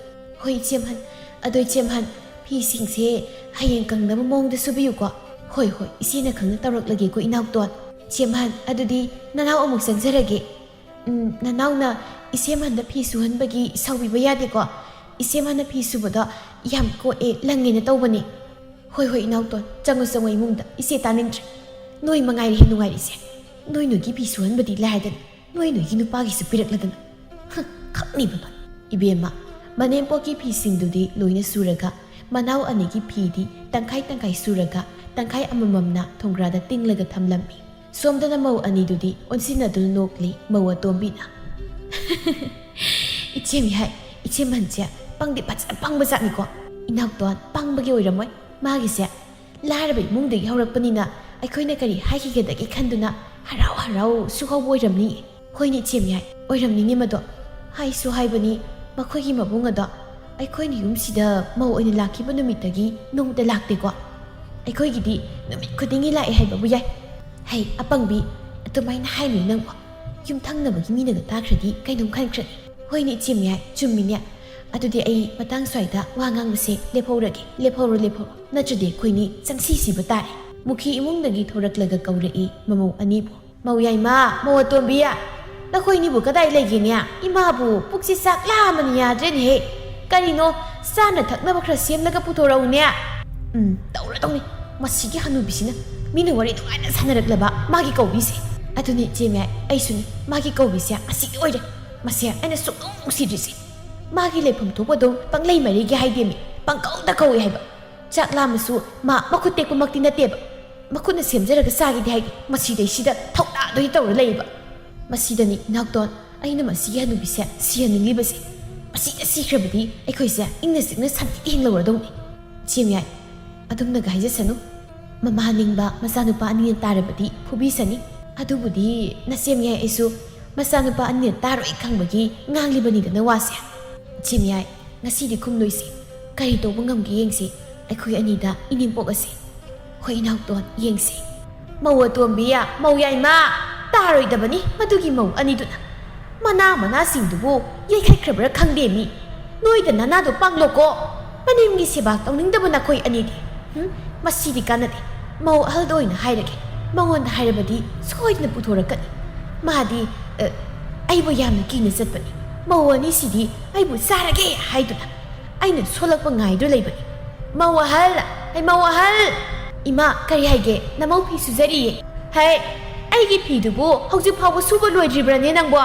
"ꯍꯣꯏ, ꯏꯆꯦꯝꯍꯟ꯫ ꯑꯗꯣ, ꯏꯆꯦꯝꯍꯟ, ꯐꯤꯁꯤꯡꯁꯦ ꯍꯌꯦꯡ ꯀꯪꯅꯕ ꯃꯑꯣꯡꯗ ꯁꯨꯕꯤꯌꯨꯀꯣ꯫" "ꯍꯣꯏ, ꯍꯣꯏ, ꯏꯆꯦꯅ ꯈꯪꯅ ꯇꯧꯔꯛꯂꯒꯦꯀꯣ, ꯏꯅꯥꯎꯇꯣꯟ꯫" "ꯏꯆꯦꯝꯍꯟ, ꯑꯗꯨꯗꯤ ꯅꯅꯥꯎ ꯑꯃꯨꯛ ꯆꯪꯖꯔꯒꯦ꯫" "ꯎꯝ, ꯅꯅꯥꯎꯅ ꯏꯆꯦꯝꯍꯟꯗ ꯐꯤ ꯁꯨꯍꯟꯕꯒꯤ ꯁꯥꯎꯕꯤꯕ ꯌꯥꯗꯦꯀꯣ꯫ ꯏꯆꯦꯝꯍꯟꯅ ꯐꯤ ꯁꯨꯕꯗꯣ ꯌꯥꯝ ꯀꯣꯛꯑꯦ, ꯂꯪꯉꯦꯅ ꯇꯧꯕꯅꯤ꯫" "ꯍꯣꯏ, ꯍꯣꯏ, ꯏꯅꯥꯎꯇꯣꯟ, ꯆꯪꯉꯣ, ꯆꯪꯉꯣ ꯏꯃꯨꯡꯗ, ꯏꯆꯦ ꯇꯥꯅꯤꯡꯗ꯭ꯔꯦ꯫ ꯅꯣꯏ ꯃꯉꯥꯏꯔꯦ ꯍꯦ ꯅꯨꯡꯉꯥꯏꯔꯤꯁꯦ꯫ ꯅꯣꯏ ꯅꯣꯏꯒꯤ ꯐꯤ ꯁꯨꯍꯟꯕꯗꯤ ꯂꯥꯏꯔꯗꯅ, ꯅꯣꯏ ꯅꯣꯏꯒꯤ ꯅꯨꯄꯥꯒꯤꯁꯨ ꯄꯤꯔꯛꯂꯗꯅ꯫ ꯍ, ꯈꯪꯅꯤꯕ ꯅꯣꯏ꯫" ꯏꯕꯦꯝꯃ, ꯃꯅꯦꯝꯄꯣꯛꯀꯤ ꯐꯤꯁꯤꯡꯗꯨꯗꯤ ꯂꯣꯏꯅ ꯁꯨꯔꯒ, ꯃꯅꯥꯎ ꯑꯅꯤꯒꯤ ꯐꯤꯗꯤ ꯇꯪꯈꯥꯏ ꯇꯪꯈꯥꯏ ꯁꯨꯔꯒ, ꯇꯪꯈꯥꯏ ꯑꯃꯃꯝꯅ ꯊꯣꯡꯒ꯭ꯔꯥꯗ ꯇꯤꯡꯂꯒ ꯊꯝꯂꯝꯃꯤ꯫ ꯁꯣꯝꯗꯅ ꯃꯧ ꯑꯅꯤꯗꯨꯗꯤ ꯑꯣꯟꯁꯤꯟꯅꯗꯨꯅ ꯅꯣꯛꯂꯤ꯫ ꯃꯧ ꯑꯇꯣꯝꯕꯤꯅ, "ꯏꯆꯦ ꯃꯤꯍꯥꯏ, ꯏꯆꯦ ꯃꯟꯁꯦ ꯄꯪꯗꯤ ꯐꯖꯅ ꯄꯪꯕ ꯖꯥꯠꯅꯤꯀꯣ꯫ ꯏꯅꯥꯎꯇꯣꯟ ꯄꯪꯕꯒꯤ ꯑꯣꯏꯔꯝꯃꯣꯏ꯫ ꯃꯥꯒꯤꯁꯦ ꯂꯥꯏꯔꯕ ꯏꯃꯨꯡꯗꯒꯤ ꯍꯧꯔꯛꯄꯅꯤꯅ ꯑꯩꯈꯣꯏꯅ ꯀꯔꯤ ꯍꯥꯏꯈꯤꯒꯗꯒꯦ ꯈꯟꯗꯨꯅ ꯍꯔꯥꯎ ꯍꯔꯥꯎ ꯁꯨꯍꯧꯕ ꯑꯣꯏꯔꯝꯅꯤ꯫" "ꯍꯣꯏꯅꯦ, ꯏꯆꯦ ꯃꯤꯍꯥꯏ, ꯑꯣꯏꯔꯝꯅꯤꯅꯦ ꯃꯗꯣ꯫ ꯍꯥꯏꯁꯨ ꯍꯥꯏꯕꯅꯤ, ꯃꯈꯣꯏꯒꯤ ꯃꯕꯨꯡ ꯑꯗꯣ ꯑꯩꯈꯣꯏꯅ ꯌꯨꯝꯁꯤꯗ ꯃꯧ ꯑꯣꯏꯅ ꯂꯥꯛꯈꯤꯕ ꯅꯨꯃꯤꯠꯇꯒꯤ ꯅꯣꯡꯃꯇ ꯂꯥꯛꯇꯦꯀꯣ꯫ ꯑꯩꯈꯣꯏꯒꯤꯗꯤ ꯅꯨꯃꯤꯠ ꯈꯨꯗꯤꯡꯒꯤ ꯂꯥꯛꯑꯦ ꯍꯥꯏꯕꯕꯨ ꯌꯥꯏ꯫" "ꯍꯩ, ꯑꯄꯪꯕꯤ, ꯑꯗꯨꯃꯥꯏꯅ ꯍꯥꯏꯅꯨ ꯅꯪꯕꯣ꯫ ꯌꯨꯝꯊꯪꯅꯕꯒꯤ ꯃꯤꯅꯒ ꯇꯥꯈ꯭ꯔꯗꯤ ꯀꯩꯅꯣꯝ ꯈꯟꯈ꯭ꯔꯅꯤ꯫" "ꯍꯣꯏꯅꯦ, ꯏꯆꯦ ꯃꯤꯍꯥꯏ, ꯆꯨꯝꯃꯤꯅꯦ꯫ ꯑꯗꯨꯗꯤ ꯑꯩ ꯃꯇꯥꯡ ꯁ꯭ꯋꯥꯏꯗ ꯋꯥ ꯉꯥꯡꯕꯁꯦ ꯂꯦꯞꯍꯧꯔꯒꯦ꯫" "ꯂꯦꯞꯍꯧꯔꯣ, ꯂꯦꯞꯍꯧꯔꯣ꯫ ꯅꯠꯇ꯭ꯔꯗꯤ ꯑꯩꯈꯣꯏꯅꯤ ꯆꯪꯁꯤ ꯁꯤꯕ ꯇꯥꯔꯦ꯫" ꯃꯨꯈꯤ ꯏꯃꯨꯡꯗꯒꯤ ꯊꯣꯔꯛꯂꯒ ꯀꯧꯔꯛꯏ ꯃꯃꯧ ꯑꯅꯤꯕꯨ꯫ "ꯃꯧ ꯌꯥꯏꯃ, ꯃꯧ ꯑꯇꯣꯝꯕꯤ, ꯅꯈꯣꯏꯅꯤꯕꯨ ꯀꯗꯥꯏ ꯂꯩꯒꯦꯅꯦ? ꯏꯃꯥꯕꯨ ꯄꯨꯛꯁꯤ ꯆꯥꯛ ꯂꯥꯝꯕꯅ ꯌꯥꯗ꯭ꯔꯦꯅꯦꯍꯦ꯫ ꯀꯔꯤꯅꯣ, ꯆꯥꯅ ꯊꯛꯅꯕ ꯈꯔ ꯁꯦꯝꯂꯒ ꯄꯨꯊꯣꯔꯛꯎꯅꯦ꯫" "ꯎꯝ, ꯇꯧꯔꯗꯧꯅꯤ꯫ ꯃꯁꯤꯒꯤ ꯍꯅꯨꯕꯤꯁꯤꯅ ꯃꯤꯅ ꯋꯥꯔꯤ ꯅꯨꯡꯉꯥꯏꯅ ꯁꯥꯟꯅꯔꯛꯂꯕ ꯃꯥꯒꯤ ꯀꯧꯕꯤꯁꯦ꯫ ꯑꯗꯨꯅꯤ ꯏꯆꯦ ꯃꯌꯥꯏ, ꯑꯩꯁꯨꯅꯤ꯫ ꯃꯥꯒꯤ ꯀꯧꯕꯤꯁꯦ ꯑꯁꯤꯗꯤ ꯑꯣꯏꯔꯦ꯫ ꯃꯁꯦ ꯑꯩꯅ ꯁꯨꯛꯅꯨꯡ ꯅꯨꯡꯁꯤꯗ꯭ꯔꯤꯁꯦ꯫ ꯃꯥꯒꯤ ꯂꯩꯐꯝ ꯊꯣꯛꯄ ꯑꯗꯨꯝ ꯄꯪꯂꯩ ꯃꯔꯩꯒꯦ ꯍꯥꯏꯗꯦꯃꯤ, ꯄꯪꯀꯧꯗ ꯀꯧꯏ ꯍꯥꯏꯕ꯫ ꯆꯥꯛ ꯂꯥꯝꯃꯁꯨ ꯃꯥ ꯃꯈꯨꯠ ꯇꯦꯛꯄꯃꯛꯇꯤ ꯅꯠꯇꯦꯕ꯫ ꯃꯈꯨꯠꯅ ꯁꯦꯝꯖꯔꯒ ꯆꯥꯒꯦꯗꯤ ꯍꯥꯏꯗꯦ, ꯃꯁꯤꯗꯩꯁꯤꯗ ꯊꯧꯅꯥꯗꯣꯏ ꯇꯧꯔ ꯂꯩꯌꯦꯕ꯫ ꯃꯁꯤꯗꯅꯤ ꯏꯅꯥꯎꯇꯣꯟ, ꯑꯩꯅ ꯃꯁꯤꯒꯤ ꯍꯅꯨꯕꯤꯁꯦ ꯁꯤꯍꯟꯅꯤꯡꯂꯤꯕꯁꯦ꯫ ꯃꯁꯤꯗ ꯁꯤꯈ꯭ꯔꯕꯗꯤ ꯑꯩꯈꯣꯏꯁꯦ ꯏꯪꯅ ꯆꯤꯛꯅ ꯁꯥꯟꯇꯤꯗ ꯍꯤꯡꯍꯧꯔꯗꯧꯅꯤ꯫ ꯏꯆꯦ ꯃꯌꯥꯏ, ꯑꯗꯨꯝꯅꯒ ꯍꯥꯏꯖꯁꯅꯨ꯫ ꯃꯃꯥ ꯅꯤꯡꯕ ꯃꯆꯥꯅꯨꯄꯥ ꯑꯅꯤꯅ ꯇꯥꯔꯕꯗꯤ ꯐꯨꯕꯤꯁꯅꯤ꯫ ꯑꯗꯨꯕꯨꯗꯤ ꯅꯆꯦ ꯃꯌꯥꯏ ꯑꯩꯁꯨ ꯃꯆꯥꯅꯨꯄꯥ ꯑꯅꯤꯅ ꯇꯥꯔꯣꯏ ꯈꯪꯕꯒꯤ ꯉꯥꯡꯂꯤꯕꯅꯤꯗꯅ ꯋꯥꯁꯦ꯫ ꯏꯆꯦ ꯃꯌꯥꯏ, ꯉꯁꯤꯗꯤ ꯈꯨꯝꯂꯣꯏꯁꯤ꯫ ꯀꯔꯤ ꯇꯧꯕ ꯉꯝꯒꯦ ꯌꯦꯡꯁꯤ꯫ ꯑꯩꯈꯣꯏ ꯑꯅꯤꯗ ꯏꯅꯦꯝꯄꯣꯛ ꯑꯁꯤ꯫ ꯍꯣꯏ ꯏꯅꯥꯎꯇꯣꯟ, ꯌꯦꯡꯁꯤ꯫ ꯃꯧ ꯑꯇꯣꯝꯕꯤ, ꯃꯧ ꯌꯥꯏꯃ, ꯇꯥꯔꯣꯏꯗꯕꯅꯤ ꯃꯗꯨꯒꯤ ꯃꯧ ꯑꯅꯤꯗꯨꯅ꯫ ꯃꯅꯥ ꯃꯅꯥꯁꯤꯡꯗꯨꯕꯨ ꯌꯩꯈꯠꯈ꯭ꯔꯕ꯭ꯔꯥ ꯈꯪꯗꯦ ꯃꯤ꯫ ꯅꯣꯏꯗ ꯅꯅꯥꯗꯣ ꯄꯥꯡꯂꯣꯀꯣ꯫ ꯃꯅꯦꯝꯒꯤ ꯁꯦꯕꯥ ꯇꯧꯅꯤꯡꯗꯕ ꯅꯈꯣꯏ ꯑꯅꯤꯗꯤ꯫ ꯍꯨꯝ, ꯃꯁꯤꯗꯤ ꯀꯥꯟꯅꯗꯦ꯫ ꯃꯧ ꯑꯍꯜꯗ ꯑꯣꯏꯅ ꯍꯥꯏꯔꯒꯦ꯫ ꯃꯉꯣꯟꯗ ꯍꯥꯏꯔꯕꯗꯤ ꯁꯣꯏꯗꯅ ꯄꯨꯊꯣꯔꯛꯀꯅꯤ꯫ ꯃꯥꯗꯤ, ꯑ, ꯑꯩꯕꯨ ꯌꯥꯝꯅ ꯀꯤꯅ ꯆꯠꯄꯅꯤ꯫ ꯃꯧ ꯑꯅꯤꯁꯤꯗꯤ ꯑꯩꯕꯨ ꯆꯥꯔꯒꯦ ꯍꯥꯏꯗꯨꯅ꯫ ꯑꯩꯅ ꯁꯣꯜꯂꯛꯄ ꯉꯥꯏꯗꯨ ꯂꯩꯕꯅꯤ꯫ ꯃꯧ ꯑꯍꯜ, ꯍꯩ ꯃꯧ ꯑꯍꯜ! ꯏꯃꯥ, ꯀꯔꯤ ꯍꯥꯏꯒꯦ? ꯅꯃꯧ ꯐꯤ ꯁꯨꯖꯔꯤꯌꯦ꯫ ꯍꯩ, ꯑꯩꯒꯤ ꯐꯤꯗꯨꯕꯨ ꯍꯧꯖꯤꯛ ꯐꯥꯎꯕ ꯁꯨꯕ ꯂꯣꯏꯗ꯭ꯔꯤꯕ꯭ꯔꯅꯦ ꯅꯪꯕꯣ?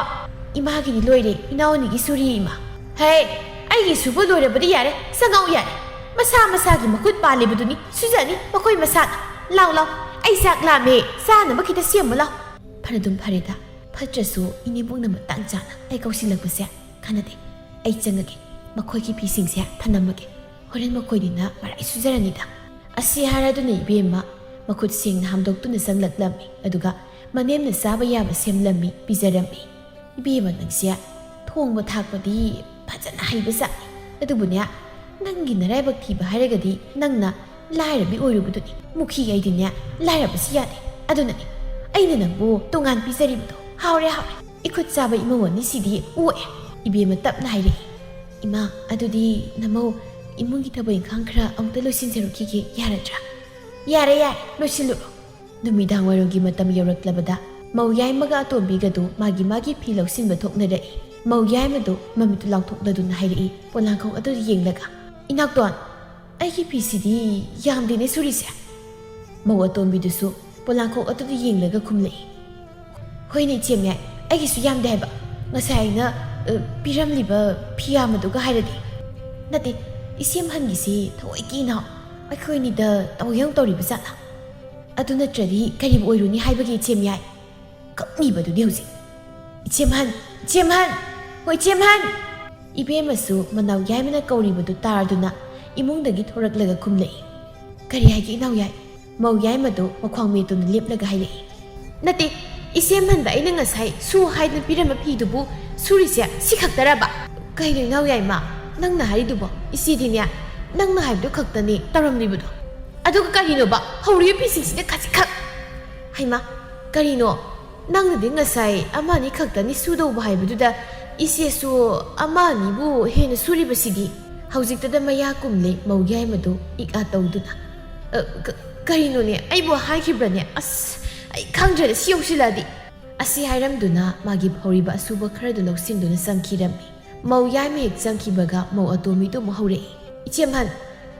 ꯏꯃꯥꯒꯤꯗꯤ ꯂꯣꯏꯔꯦ, ꯏꯅꯥꯎ ꯑꯅꯤꯒꯤ ꯁꯨꯔꯤꯌꯦ ꯏꯃꯥ꯫ ꯍꯩ, ꯑꯩꯒꯤ ꯁꯨꯕ ꯂꯣꯏꯔꯕꯗꯤ ꯌꯥꯔꯦ, ꯆꯪꯉꯛꯎ ꯌꯥꯔꯦ꯫ ꯃꯁꯥ ꯃꯁꯥꯒꯤ ꯃꯈꯨꯠ ꯄꯥꯜꯂꯤꯕꯗꯨꯅꯤ, ꯁꯨꯖꯅꯤ ꯃꯈꯣꯏ ꯃꯁꯥꯅ꯫ ꯂꯥꯎ ꯂꯥꯎ, ꯑꯩ ꯆꯥꯛ ꯂꯥꯝꯃꯦ, ꯆꯥꯅꯕ ꯈꯤꯇ ꯁꯦꯝꯃꯨ ꯂꯥꯎ꯫ ꯐꯔꯗꯨꯝ ꯐꯔꯦꯗ, ꯐꯠꯇ꯭ꯔꯁꯨ ꯏꯅꯦꯝꯕꯣꯛꯅ ꯃꯇꯥꯡ ꯆꯥꯅ ꯑꯩ ꯀꯧꯁꯤꯜꯂꯛꯄꯁꯦ ꯀꯥꯟꯅꯗꯦ꯫ ꯑꯩ ꯆꯪꯉꯒꯦ, ꯃꯈꯣꯏꯒꯤ ꯐꯤꯁꯤꯡꯁꯦ ꯊꯅꯝꯃꯒꯦ꯫ ꯍꯣꯔꯦꯟ ꯃꯈꯣꯏꯅꯤꯅ ꯃꯔꯥꯏ ꯁꯨꯖꯔꯅꯤꯗ꯫ ꯑꯁꯤ ꯍꯥꯏꯔꯗꯨꯅ ꯏꯕꯦꯝꯃ ꯃꯈꯨꯠ ꯁꯦꯡꯅ ꯍꯥꯝꯗꯣꯛꯇꯨꯅ ꯆꯪꯂꯛꯂꯝꯃꯤ, ꯑꯗꯨꯒ ꯃꯅꯦꯝꯅ ꯆꯥꯕ ꯌꯥꯕ ꯁꯦꯝꯂꯝꯃꯤ, ꯄꯤꯖꯔꯝꯃꯤ꯫ ꯏꯕꯦꯝꯃ ꯅꯪꯁꯦ ꯊꯣꯡꯕ ꯊꯥꯛꯄꯗꯤ ꯐꯖꯅ ꯍꯩꯕ ꯖꯥꯠꯅꯤ꯫ ꯑꯗꯨꯕꯨꯅꯦ, ꯅꯪꯒꯤ ꯅꯔꯥꯏꯕꯛ ꯊꯤꯕ ꯍꯥꯏꯔꯒꯗꯤ ꯅꯪꯅ ꯂꯥꯏꯔꯕꯤ ꯑꯣꯏꯔꯨꯕꯗꯨꯅꯤ꯫ ꯃꯨꯈꯤ ꯑꯩꯗꯤꯅꯦ ꯂꯥꯏꯔꯕꯁꯤ ꯌꯥꯗꯦ꯫ ꯑꯗꯨꯅꯅꯤ ꯑꯩꯅ ꯅꯪꯕꯨ ꯇꯣꯉꯥꯟ ꯄꯤꯖꯔꯤꯕꯗꯣ꯫ ꯍꯥꯎꯔꯦ, ꯍꯥꯎꯔꯦ꯫ ꯏꯈꯨꯠ ꯆꯥꯕ ꯏꯃꯧ ꯑꯅꯤꯁꯤꯗꯤ ꯑꯣꯛꯑꯦ꯫ ꯏꯕꯦꯝꯃ ꯇꯞꯅ ꯍꯥꯏꯔꯛꯏ, "ꯏꯃꯥ, ꯑꯗꯨꯗꯤ ꯅꯃꯧ ꯏꯃꯨꯡꯒꯤ ꯊꯕꯛ ꯏꯪꯈꯥꯡ ꯈꯔ ꯑꯃꯨꯛꯇ ꯂꯣꯏꯁꯤꯟꯖꯔꯨꯈꯤꯒꯦ, ꯌꯥꯔꯗ꯭ꯔꯥ?" "ꯌꯥꯔꯦ, ꯌꯥꯔꯦ, ꯂꯣꯏꯁꯤꯜꯂꯨꯔꯣ꯫" ꯅꯨꯃꯤꯗꯥꯡ ꯋꯥꯏꯔꯝꯒꯤ ꯃꯇꯝ ꯌꯧꯔꯛꯂꯕꯗ ꯃꯧ ꯌꯥꯏꯃꯒ ꯑꯇꯣꯝꯕꯤꯒꯗꯨ ꯃꯥꯒꯤ ꯃꯥꯒꯤ ꯐꯤ ꯂꯧꯁꯤꯟꯕ ꯊꯣꯛꯅꯔꯛꯏ꯫ ꯃꯧ ꯌꯥꯏꯃꯗꯨ ꯃꯃꯤꯠꯇꯨ ꯂꯥꯎꯊꯣꯛꯂꯗꯨꯅ ꯍꯥꯏꯔꯛꯏ, ꯄꯣꯂꯥꯡꯈꯣꯛ ꯑꯗꯨꯗ ꯌꯦꯡꯂꯒ, "ꯏꯅꯥꯎꯇꯣꯟ, ꯑꯩꯒꯤ ꯐꯤꯁꯤꯗꯤ ꯌꯥꯝꯗꯦꯅꯦ ꯁꯨꯔꯤꯁꯦ꯫" ꯃꯧ ꯑꯇꯣꯝꯕꯤꯗꯨꯁꯨ ꯄꯣꯂꯥꯡꯈꯣꯛ ꯑꯗꯨꯗ ꯌꯦꯡꯂꯒ ꯈꯨꯝꯂꯛꯏ, "ꯍꯣꯏꯅꯦ, ꯏꯆꯦ ꯃꯌꯥꯏ, ꯑꯩꯒꯤꯁꯨ ꯌꯥꯝꯗꯦ ꯍꯥꯏꯕ꯫ ꯉꯁꯥꯏ ꯑꯩꯅ, ꯑ, ꯄꯤꯔꯝꯂꯤꯕ ꯐꯤꯌꯥꯝ ꯑꯗꯨꯒ ꯍꯥꯏꯔꯗꯤ꯫ ꯅꯠꯇꯦ, ꯏꯆꯦ ꯑꯍꯟꯒꯤꯁꯤ ꯊꯑꯣꯏꯀꯤ ꯏꯅꯥꯎ, ꯑꯩꯈꯣꯏ ꯑꯅꯤꯗ ꯇꯧꯌꯧ ꯇꯧꯔꯤꯕ ꯖꯥꯠꯂꯥ? ꯑꯗꯨ ꯅꯠꯇ꯭ꯔꯗꯤ ꯀꯔꯤꯕꯨ ꯑꯣꯏꯔꯨꯅꯤ ꯍꯥꯏꯕꯒꯤ, ꯏꯆꯦ ꯃꯌꯥꯏ?" ꯀꯞꯂꯤꯕꯗꯨꯗꯤ ꯍꯧꯖꯤꯛ꯫ "ꯏꯆꯦꯝꯍꯟ! ꯏꯆꯦꯝꯍꯟ! ꯍꯣꯏ, ꯏꯆꯦꯝꯍꯟ!" ꯏꯕꯦꯝꯃꯁꯨ ꯃꯅꯥꯎ ꯌꯥꯏꯃꯅ ꯀꯧꯔꯤꯕꯗꯨ ꯇꯥꯔꯗꯨꯅ ꯏꯃꯨꯡꯗꯒꯤ ꯊꯣꯔꯛꯂꯒ ꯈꯨꯝꯂꯛꯏ꯫ "ꯀꯔꯤ ꯍꯥꯏꯒꯦ, ꯏꯅꯥꯎ ꯌꯥꯏ?" ꯃꯧ ꯌꯥꯏꯃꯗꯨ ꯃꯈ꯭ꯋꯥꯡ ꯃꯦꯠꯇꯨꯅ ꯂꯦꯞꯂꯒ ꯍꯥꯏꯔꯛꯏ꯫ "ꯅꯠꯇꯦ, ꯏꯆꯦꯝꯍꯟꯗ ꯑꯩꯅ ꯉꯁꯥꯏ ꯁꯨ ꯍꯥꯏꯗꯅ ꯄꯤꯔꯝꯕ ꯐꯤꯗꯨꯕꯨ ꯁꯨꯔꯤꯁꯦ ꯁꯤ ꯈꯛꯇꯔꯕ?" "ꯀꯩꯅꯣ, ꯏꯅꯥꯎ ꯌꯥꯏꯃ, ꯅꯪꯅ ꯍꯥꯏꯔꯤꯗꯨꯕꯣ? ꯏꯆꯦꯗꯤꯅꯦ, ꯅꯪꯅ ꯍꯥꯏꯕꯗꯨ ꯈꯛꯇꯅꯤ ꯇꯧꯔꯝꯂꯤꯕꯗꯣ꯫ ꯑꯗꯨꯒ ꯀꯔꯤꯅꯣꯕ ꯍꯧꯔꯤꯕ ꯐꯤꯁꯤꯡꯁꯤꯅ ꯈꯖꯤꯛꯈꯛ?" "ꯍꯩꯃꯥ, ꯀꯔꯤꯅꯣ? ꯅꯪꯅꯗꯤ ꯉꯁꯥꯏ ꯑꯃ ꯑꯅꯤ ꯈꯛꯇꯅꯤ ꯁꯨꯗꯧꯕ ꯍꯥꯏꯕꯗꯨꯗ ꯏꯆꯦꯁꯨ ꯑꯃ ꯑꯅꯤꯕꯨ ꯍꯦꯟꯅ ꯁꯨꯔꯤꯕꯁꯤꯗꯤ?" ꯍꯧꯖꯤꯛꯇꯗ ꯃꯌꯥ ꯀꯨꯝꯂꯦ ꯃꯧ ꯌꯥꯏꯃꯗꯨ ꯏꯛ ꯑꯥ ꯇꯧꯗꯨꯅ꯫ "ꯑ, ꯀ-, ꯀꯔꯤꯅꯣꯅꯦ? ꯑꯩꯕꯨ ꯍꯥꯏꯈꯤꯕ꯭ꯔꯅꯦ? ꯑꯁ, ꯑꯩ ꯈꯪꯗ꯭ꯔꯦꯗ, ꯁꯤ ꯌꯧꯁꯤꯜꯂꯛꯑꯗꯤ!" ꯑꯁꯤ ꯍꯥꯏꯔꯝꯗꯨꯅ ꯃꯥꯒꯤ ꯐꯧꯔꯤꯕ ꯑꯁꯨꯕ ꯈꯔꯗꯨ ꯂꯧꯁꯤꯟꯗꯨꯅ ꯆꯪꯈꯤꯔꯝꯃꯤ꯫ ꯃꯧ ꯌꯥꯏꯃ ꯍꯦꯛ ꯆꯪꯈꯤꯕꯒ ꯃꯧ ꯑꯇꯣꯝꯕꯤꯗꯨ ꯑꯃꯨꯛ ꯍꯧꯔꯛꯏ꯫ "ꯏꯆꯦꯝꯍꯟ,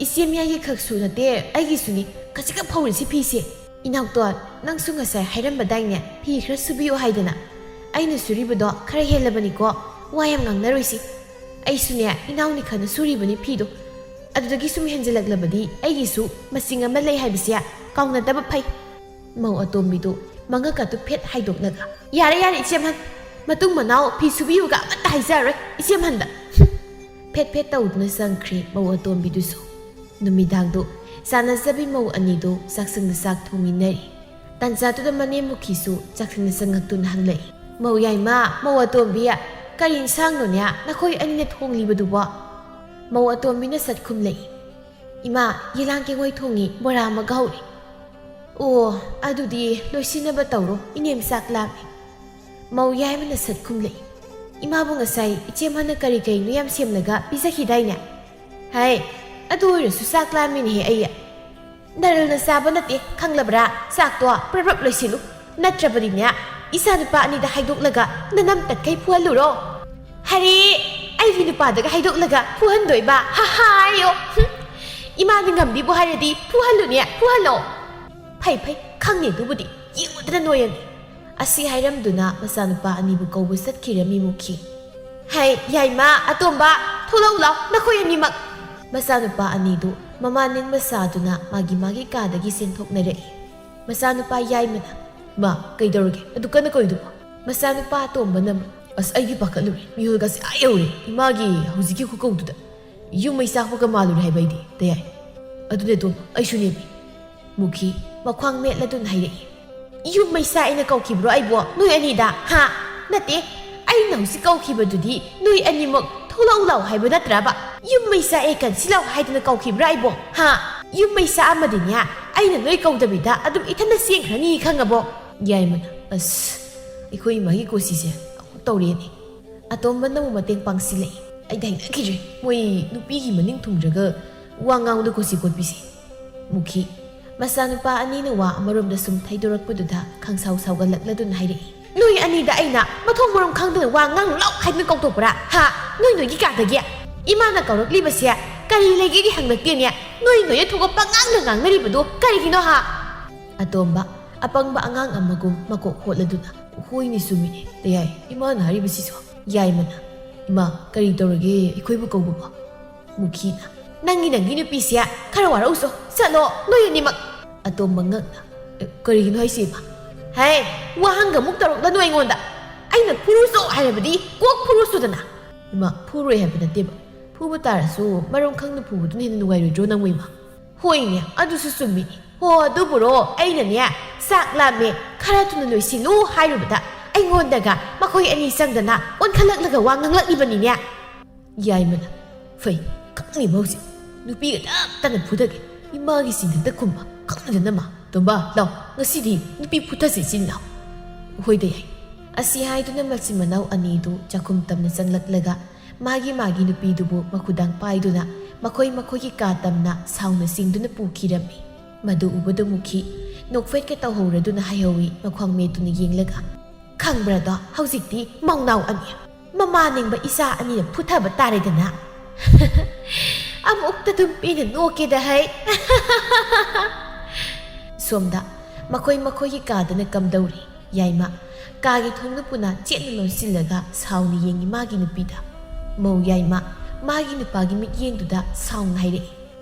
ꯏꯆꯦ ꯃꯌꯥꯏꯒꯤ ꯈꯛꯁꯨ ꯅꯠꯇꯦ, ꯑꯩꯒꯤꯁꯨꯅꯤ ꯈꯖꯤꯛꯈꯛ ꯐꯧꯔꯤꯁꯤ ꯐꯤꯁꯦ꯫ ꯏꯅꯥꯎꯇꯣꯟ, ꯅꯪꯁꯨ ꯉꯁꯥꯏ ꯍꯥꯏꯔꯝꯕꯗꯥꯏꯅꯦ ꯐꯤ ꯈꯔ ꯁꯨꯕꯤꯌꯨ ꯍꯥꯏꯗꯅ? ꯑꯩꯅ ꯁꯨꯔꯤꯕꯗꯣ ꯈꯔ ꯍꯦꯜꯂꯕꯅꯤꯀꯣ, ꯋꯥ ꯌꯥꯝ ꯉꯥꯡꯅꯔꯣꯏꯁꯤ꯫ ꯑꯩꯁꯨꯅꯦ ꯏꯅꯥꯎꯅꯤ ꯈꯟꯅ ꯁꯨꯔꯤꯕꯅꯤ ꯐꯤꯗꯣ꯫ ꯑꯗꯨꯗꯒꯤ ꯁꯨꯝ ꯍꯦꯟꯖꯜꯂꯛꯂꯕꯗꯤ ꯑꯩꯒꯤꯁꯨ ꯃꯁꯤꯡ ꯑꯃ ꯂꯩ ꯍꯥꯏꯕꯁꯦ ꯀꯥꯎꯅꯗꯕ ꯐꯩ꯫" ꯃꯧ ꯑꯇꯣꯝꯕꯤꯗꯨ ꯃꯉꯛꯀꯗꯨ ꯐꯦꯠ ꯍꯥꯏꯗꯣꯛꯂꯒ, "ꯌꯥꯔꯦ, ꯌꯥꯔꯦ, ꯏꯆꯦꯝꯍꯟ, ꯃꯇꯨꯡ ꯃꯅꯥꯎ ꯐꯤ ꯁꯨꯕꯤꯌꯨꯒ ꯑꯃꯠꯇ ꯍꯥꯏꯖꯔꯔꯣꯏ ꯏꯆꯦꯝꯍꯟꯗ꯫" ꯐꯦꯠ ꯐꯦꯠ ꯇꯧꯗꯨꯅ ꯆꯪꯈ꯭ꯔꯦ ꯃꯧ ꯑꯇꯣꯝꯕꯤꯗꯨꯁꯨ꯫ ꯅꯨꯃꯤꯗꯥꯡꯗꯨ ꯆꯥꯟꯅꯖꯕꯤ ꯃꯧ ꯑꯅꯤꯗꯨ ꯆꯥꯛꯁꯪꯗ ꯆꯥꯛ ꯊꯣꯡꯃꯤꯟꯅꯔꯤ꯫ ꯇꯥꯟꯖꯥꯗꯨꯗ ꯃꯅꯦꯝ ꯃꯨꯈꯤꯁꯨ ꯆꯥꯛꯁꯪꯗ ꯆꯪꯉꯛꯇꯨꯅ ꯍꯪꯂꯛꯏ꯫ "ꯃꯧ ꯌꯥꯏꯃ, ꯃꯧ ꯑꯇꯣꯝꯕꯤ, ꯀꯔꯤ ꯏꯟꯁꯥꯡꯅꯣꯅꯦ ꯅꯈꯣꯏ ꯑꯅꯤꯅ ꯊꯣꯡꯂꯤꯕꯗꯨꯕꯣ?" ꯃꯧ ꯑꯇꯣꯝꯕꯤꯅ ꯁꯠ ꯈꯨꯝꯂꯛꯏ꯫ "ꯏꯃꯥ, ꯌꯦꯂꯥꯡ ꯀꯦꯡꯉꯣꯏ ꯊꯣꯡꯉꯤ, ꯕꯣꯔꯥ ꯑꯃꯒ ꯍꯧꯔꯤ꯫" "ꯑꯣ, ꯑꯗꯨꯗꯤ ꯂꯣꯏꯁꯤꯟꯅꯕ ꯇꯧꯔꯣ, ꯏꯅꯦꯝ ꯆꯥꯛ ꯂꯥꯝꯃꯤ꯫" ꯃꯧ ꯌꯥꯏꯃꯅ ꯁꯠ ꯈꯨꯝꯂꯛꯏ꯫ "ꯏꯃꯥꯕꯨ ꯉꯁꯥꯏ ꯏꯆꯦꯝꯍꯟꯅ ꯀꯔꯤ ꯀꯔꯤꯅꯣ ꯌꯥꯝ ꯁꯦꯝꯂꯒ ꯄꯤꯖꯈꯤꯗꯥꯏꯅꯦ?" "ꯍꯥꯏ, ꯑꯗꯨ ꯑꯣꯏꯔꯁꯨ ꯆꯥꯛ ꯂꯥꯝꯃꯤꯅꯦꯍꯦ ꯑꯩ꯫" "ꯅꯔꯜꯅ ꯆꯥꯕ ꯅꯠꯇꯦ, ꯈꯪꯂꯕ꯭ꯔꯥ? ꯆꯥꯛꯇꯣ ꯄ꯭ꯔꯞ ꯄ꯭ꯔꯞ ꯂꯣꯏꯁꯤꯜꯂꯨ, ꯅꯠꯇ꯭ꯔꯕꯗꯤꯅꯦ, ꯏꯆꯥ ꯅꯨꯄꯥ ꯑꯅꯤꯗ ꯍꯥꯏꯗꯣꯛꯂꯒ ꯅꯅꯝ ꯇꯠꯈꯩ ꯐꯨꯍꯜꯂꯨꯔꯣ?" "ꯍꯔꯦ, ꯑꯩꯒꯤ ꯅꯨꯄꯥꯗꯒ ꯍꯥꯏꯗꯣꯛꯂꯒ ꯐꯨꯍꯟꯗꯣꯏꯕ? ꯍꯥ ꯍꯥꯏꯌꯣ꯫ ꯍꯨꯝ꯫ ꯏꯃꯥꯅ ꯉꯝꯕꯤꯕꯨ ꯍꯥꯏꯔꯗꯤ ꯐꯨꯍꯜꯂꯨꯅꯦ, ꯐꯨꯍꯜꯂꯣ꯫" "ꯐꯩ, ꯐꯩ, ꯈꯪꯉꯦ ꯑꯗꯨꯕꯨꯗꯤ, ꯌꯦꯡꯉꯨꯗꯅ ꯅꯣꯏ ꯑꯅꯤ꯫ ꯑꯁꯤ ꯍꯥꯏꯔꯝꯗꯨꯅ ꯃꯆꯥꯅꯨꯄꯥ ꯑꯅꯤꯕꯨ ꯀꯧꯕ ꯆꯠꯈꯤꯔꯝꯃꯤ ꯃꯨꯈꯤ꯫ "ꯍꯩ, ꯌꯥꯏꯃ, ꯑꯇꯣꯝꯕ, ꯊꯣꯛꯂꯛꯎ ꯂꯥꯎ, ꯅꯈꯣꯏ ꯑꯅꯤꯃꯛ!" ꯃꯆꯥꯅꯨꯄꯥ ꯑꯅꯤꯗꯨ ꯃꯃꯥ ꯅꯤꯡꯕ ꯁꯥꯗꯨꯅ ꯃꯥꯒꯤ ꯃꯥꯒꯤ ꯀꯥꯗꯒꯤ ꯆꯦꯟꯊꯣꯛꯅꯔꯛꯏ꯫ ꯃꯆꯥꯅꯨꯄꯥ ꯌꯥꯏꯃꯅ, "ꯃꯥ, ꯀꯩꯗꯧꯔꯒꯦ? ꯑꯗꯨ ꯀꯟꯅ ꯀꯧꯏꯗꯨꯕꯣ?" ꯃꯆꯥꯅꯨꯄꯥ ꯑꯇꯣꯝꯕꯅ, "ꯑꯁ, ꯑꯩꯗꯤ ꯄꯥꯈꯠꯂꯨꯔꯦ꯫ ꯃꯤꯍꯨꯜꯒꯁꯦ ꯑꯥ ꯌꯧꯔꯦ ꯏꯃꯥꯒꯤ ꯍꯧꯖꯤꯛꯀꯤ ꯈꯨꯀꯧꯗꯨꯗ꯫ ꯌꯨꯝ ꯃꯩ ꯆꯥꯛꯄꯒ ꯃꯥꯜꯂꯨꯔꯦ ꯍꯥꯏꯕ ꯑꯩꯗꯤ, ꯇꯌꯥꯏ꯫ ꯑꯗꯨꯅꯦ ꯑꯇꯣꯝꯕ, ꯑꯩꯁꯨꯅꯦꯃꯤ꯫" ꯃꯨꯈꯤ ꯃꯈ꯭ꯋꯥꯡ ꯃꯦꯠꯂꯗꯨꯅ ꯍꯥꯏꯔꯛꯏ꯫ "ꯌꯨꯝ ꯃꯩꯁꯥ ꯑꯩꯅ ꯀꯧꯈꯤꯕ꯭ꯔꯣ ꯑꯩꯕꯣ, ꯅꯣꯏ ꯑꯅꯤꯗ? ꯍꯥ? ꯅꯠꯇꯦ, ꯑꯩꯅ ꯍꯧꯖꯤꯛ ꯀꯧꯈꯤꯕꯗꯨꯗꯤ ꯅꯣꯏ ꯑꯅꯤꯃꯛ ꯊꯣꯛꯂꯛꯎ ꯂꯥꯎ ꯍꯥꯏꯕ ꯅꯠꯇ꯭ꯔꯕ? ꯌꯨꯝ ꯃꯩꯁꯥ ꯑꯦ ꯀꯟꯁꯤ ꯂꯥꯎ ꯍꯥꯏꯗꯅ ꯀꯧꯈꯤꯕ꯭ꯔꯥ ꯑꯩꯕꯣ? ꯍꯥ? ꯌꯨꯝ ꯃꯩꯁꯥ ꯑꯃꯗꯤꯅꯦ, ꯑꯩꯅ ꯅꯣꯏ ꯀꯧꯗꯕꯤꯗ ꯑꯗꯨꯝ ꯏꯊꯟꯗ ꯆꯦꯟꯈ꯭ꯔꯅꯤ, ꯈꯪꯉꯕꯣ?" ꯌꯥꯏꯃꯅ, "ꯑꯁ, ꯑꯩꯈꯣꯏ ꯏꯃꯥꯒꯤ ꯀꯣꯆꯤꯁꯦ ꯑꯃꯨꯛ ꯇꯧꯔꯦꯅꯦ꯫" ꯑꯇꯣꯝꯕꯅ ꯑꯃꯨꯛ ꯃꯇꯦꯡ ꯄꯥꯡꯁꯤꯜꯂꯛꯏ꯫ "ꯑꯩꯗꯤ ꯍꯩꯅꯈꯤꯗ꯭ꯔꯦ, ꯃꯣꯏ ꯅꯨꯄꯤꯒꯤ ꯃꯅꯤꯡ ꯊꯨꯡꯗ꯭ꯔꯒ ꯋꯥ ꯉꯥꯡꯕꯗ ꯀꯣꯆꯤ ꯀꯣꯠꯄꯤꯁꯦ꯫" ꯃꯨꯈꯤ ꯃꯆꯥꯅꯨꯄꯥ ꯑꯅꯤꯅ ꯋꯥ ꯑꯃꯔꯣꯝꯗ ꯁꯨꯝ ꯊꯩꯗꯣꯔꯛꯄꯗꯨꯗ ꯈꯪꯁꯥꯎ ꯁꯥꯎꯒꯠꯂꯛꯂꯗꯨꯅ ꯍꯥꯏꯔꯛꯏ, "ꯅꯣꯏ ꯑꯅꯤꯗ ꯑꯩꯅ ꯃꯊꯣꯡ ꯃꯔꯝ ꯈꯪꯗꯅ ꯋꯥ ꯉꯥꯡꯅꯨ ꯂꯥꯎ ꯍꯥꯏꯗꯅ ꯀꯧꯊꯣꯛꯄ꯭ꯔꯥ? ꯍꯥ? ꯅꯣꯏ ꯅꯣꯏꯒꯤ ꯀꯥꯗꯒꯤ? ꯏꯃꯥꯅ ꯀꯧꯔꯛꯂꯤꯕꯁꯦ ꯀꯔꯤ ꯂꯩꯒꯦꯒꯤ ꯍꯪꯂꯛꯇꯦꯅꯦ꯫ ꯅꯣꯏ ꯅꯣꯏꯅ ꯊꯣꯛꯄ ꯄꯉꯥꯡꯗ ꯉꯥꯡꯅꯔꯤꯕꯗꯣ ꯀꯔꯤꯒꯤꯅꯣ, ꯍꯥ?" ꯑꯇꯣꯝꯕ ꯑꯄꯪꯕ ꯑꯉꯥꯡ ꯑꯃꯒꯨꯝ ꯃꯀꯣꯛ ꯍꯣꯠꯂꯗꯨꯅ, "ꯍꯣꯏꯅꯦ, ꯆꯨꯝꯃꯤꯅꯦ, ꯇꯌꯥꯏ, ꯏꯃꯥꯅ ꯍꯥꯏꯔꯤꯕꯁꯤꯁꯨ꯫" ꯌꯥꯏꯃꯅ, "ꯏꯃꯥ, ꯀꯔꯤ ꯇꯧꯔꯒꯦ ꯑꯩꯈꯣꯏꯕꯨ ꯀꯧꯕꯕꯣ?" ꯃꯨꯈꯤꯅ, "ꯅꯪꯒꯤ, ꯅꯪꯒꯤ ꯅꯨꯄꯤꯁꯦ ꯈꯔ ꯋꯥꯔꯧꯁꯣ, ꯆꯠꯂꯣ ꯅꯣꯏ ꯑꯅꯤꯃꯛ꯫" ꯑꯇꯣꯝꯕ ꯉꯛꯅ, "ꯑꯦ, ꯀꯔꯤꯒꯤꯅꯣ ꯍꯥꯏꯁꯦ, ꯏꯃꯥ?" "ꯍꯦ, ꯋꯥꯍꯪꯒ ꯑꯃꯨꯛ ꯇꯧꯔꯛꯂꯅꯨ ꯑꯩꯉꯣꯟꯗ꯫ ꯑꯩꯅ ꯐꯨꯔꯨꯁꯣ ꯍꯥꯏꯔꯕꯗꯤ ꯀꯣꯛ ꯐꯨꯔꯨꯁꯣꯗꯅ꯫" "ꯏꯃꯥ, ꯐꯨꯔꯣꯏ ꯍꯥꯏꯕ ꯅꯠꯇꯦꯕ꯫ ꯐꯨꯕ ꯇꯥꯔꯁꯨ ꯃꯔꯝ ꯈꯪꯅ ꯐꯨꯕꯗꯨꯅ ꯍꯦꯟꯅ ꯅꯨꯡꯉꯥꯏꯔꯣꯏꯗ꯭ꯔꯣ ꯅꯪꯕꯨ, ꯏꯃꯥ?" "ꯍꯣꯏꯅꯦ, ꯑꯗꯨꯁꯨ ꯆꯨꯝꯃꯤꯅꯦ꯫ ꯍꯣ, ꯑꯗꯨꯕꯨꯔꯣ, ꯑꯩꯅꯅꯦ, ꯆꯥꯛ ꯂꯥꯝꯃꯦ, ꯈꯔ ꯊꯨꯅ ꯂꯣꯏꯁꯤꯜꯂꯨ ꯍꯥꯏꯔꯨꯕꯗ ꯑꯩꯉꯣꯟꯗꯒ ꯃꯈꯣꯏ ꯑꯅꯤ ꯆꯪꯗꯅ ꯑꯣꯟꯈꯠꯂꯛꯂꯒ ꯋꯥ ꯉꯥꯡꯂꯛꯂꯤꯕꯅꯤꯅꯦ꯫" ꯌꯥꯏꯃꯅ, "ꯐꯩ, ꯈꯪꯉꯤꯕ ꯍꯧꯖꯤꯛ꯫ ꯅꯨꯄꯤꯒ ꯇꯞ ꯇꯞꯅ ꯐꯨꯊꯒꯦ꯫ ꯏꯃꯥꯒꯤ ꯆꯤꯟꯗꯛꯇ ꯈꯨꯝꯕ ꯈꯪꯗꯅ ꯃꯥ꯫ ꯇꯣꯝꯕ, ꯂꯥꯎ, ꯉꯁꯤꯗꯤ ꯅꯨꯄꯤ ꯐꯨꯊꯁꯤ ꯏꯆꯤꯟ ꯏꯅꯥꯎ꯫" "ꯍꯣꯏꯗ ꯌꯥꯏ꯫" ꯑꯁꯤ ꯍꯥꯏꯗꯨꯅ ꯃꯆꯤꯟ ꯃꯅꯥꯎ ꯑꯅꯤꯗꯨ ꯆꯥꯛꯈꯨꯝ ꯇꯝꯅ ꯆꯪꯂꯛꯂꯒ ꯃꯥꯒꯤ ꯃꯥꯒꯤ ꯅꯨꯄꯤꯗꯨꯕꯨ ꯃꯈꯨꯗꯥꯡ ꯄꯥꯏꯗꯨꯅ ꯃꯈꯣꯏ ꯃꯈꯣꯏꯒꯤ ꯀꯥ ꯇꯝꯅ ꯁꯥꯎꯅ ꯆꯤꯡꯗꯨꯅ ꯄꯨꯈꯤꯔꯝꯃꯤ꯫ ꯃꯗꯨ ꯎꯕꯗ ꯃꯨꯈꯤ ꯅꯣꯛꯐꯦꯠꯀ ꯇꯧꯍꯧꯔꯗꯨꯅ ꯍꯥꯏꯍꯧꯏ ꯃꯈ꯭ꯋꯥꯡ ꯃꯦꯠꯇꯨꯅ ꯌꯦꯡꯂꯒ, "ꯈꯪꯕ꯭ꯔꯥꯗꯣ, ꯍꯧꯖꯤꯛꯇꯤ ꯃꯧꯅꯥꯎ ꯑꯅꯤ, ꯃꯃꯥ ꯅꯤꯡꯕ ꯏꯆꯥ ꯑꯅꯤꯅ ꯐꯨꯊꯕ ꯇꯥꯔꯦꯗꯅ꯫" "ꯑꯃꯨꯛꯇ ꯑꯗꯨꯝ ꯄꯦꯟꯅ ꯅꯣꯛꯀꯦꯗ ꯍꯩ꯫" ꯁꯣꯝꯗ ꯃꯈꯣꯏ ꯃꯈꯣꯏꯒꯤ ꯀꯥꯗꯅ ꯀꯝꯗꯧꯔꯤ꯫ ꯌꯥꯏꯃ ꯀꯥꯒꯤ ꯊꯣꯡꯗꯨ ꯄꯨꯅ ꯆꯦꯠꯅ ꯂꯣꯟꯁꯤꯜꯂꯒ ꯁꯥꯎꯅ ꯌꯦꯡꯉꯤ ꯃꯥꯒꯤ ꯅꯨꯄꯤꯗ꯫ ꯃꯧ ꯌꯥꯏꯃ ꯃꯥꯒꯤ ꯅꯨꯄꯥꯒꯤ ꯃꯤꯠꯌꯦꯡꯗꯨꯗ ꯁꯥꯎꯅ ꯍꯥꯏꯔꯛꯏ,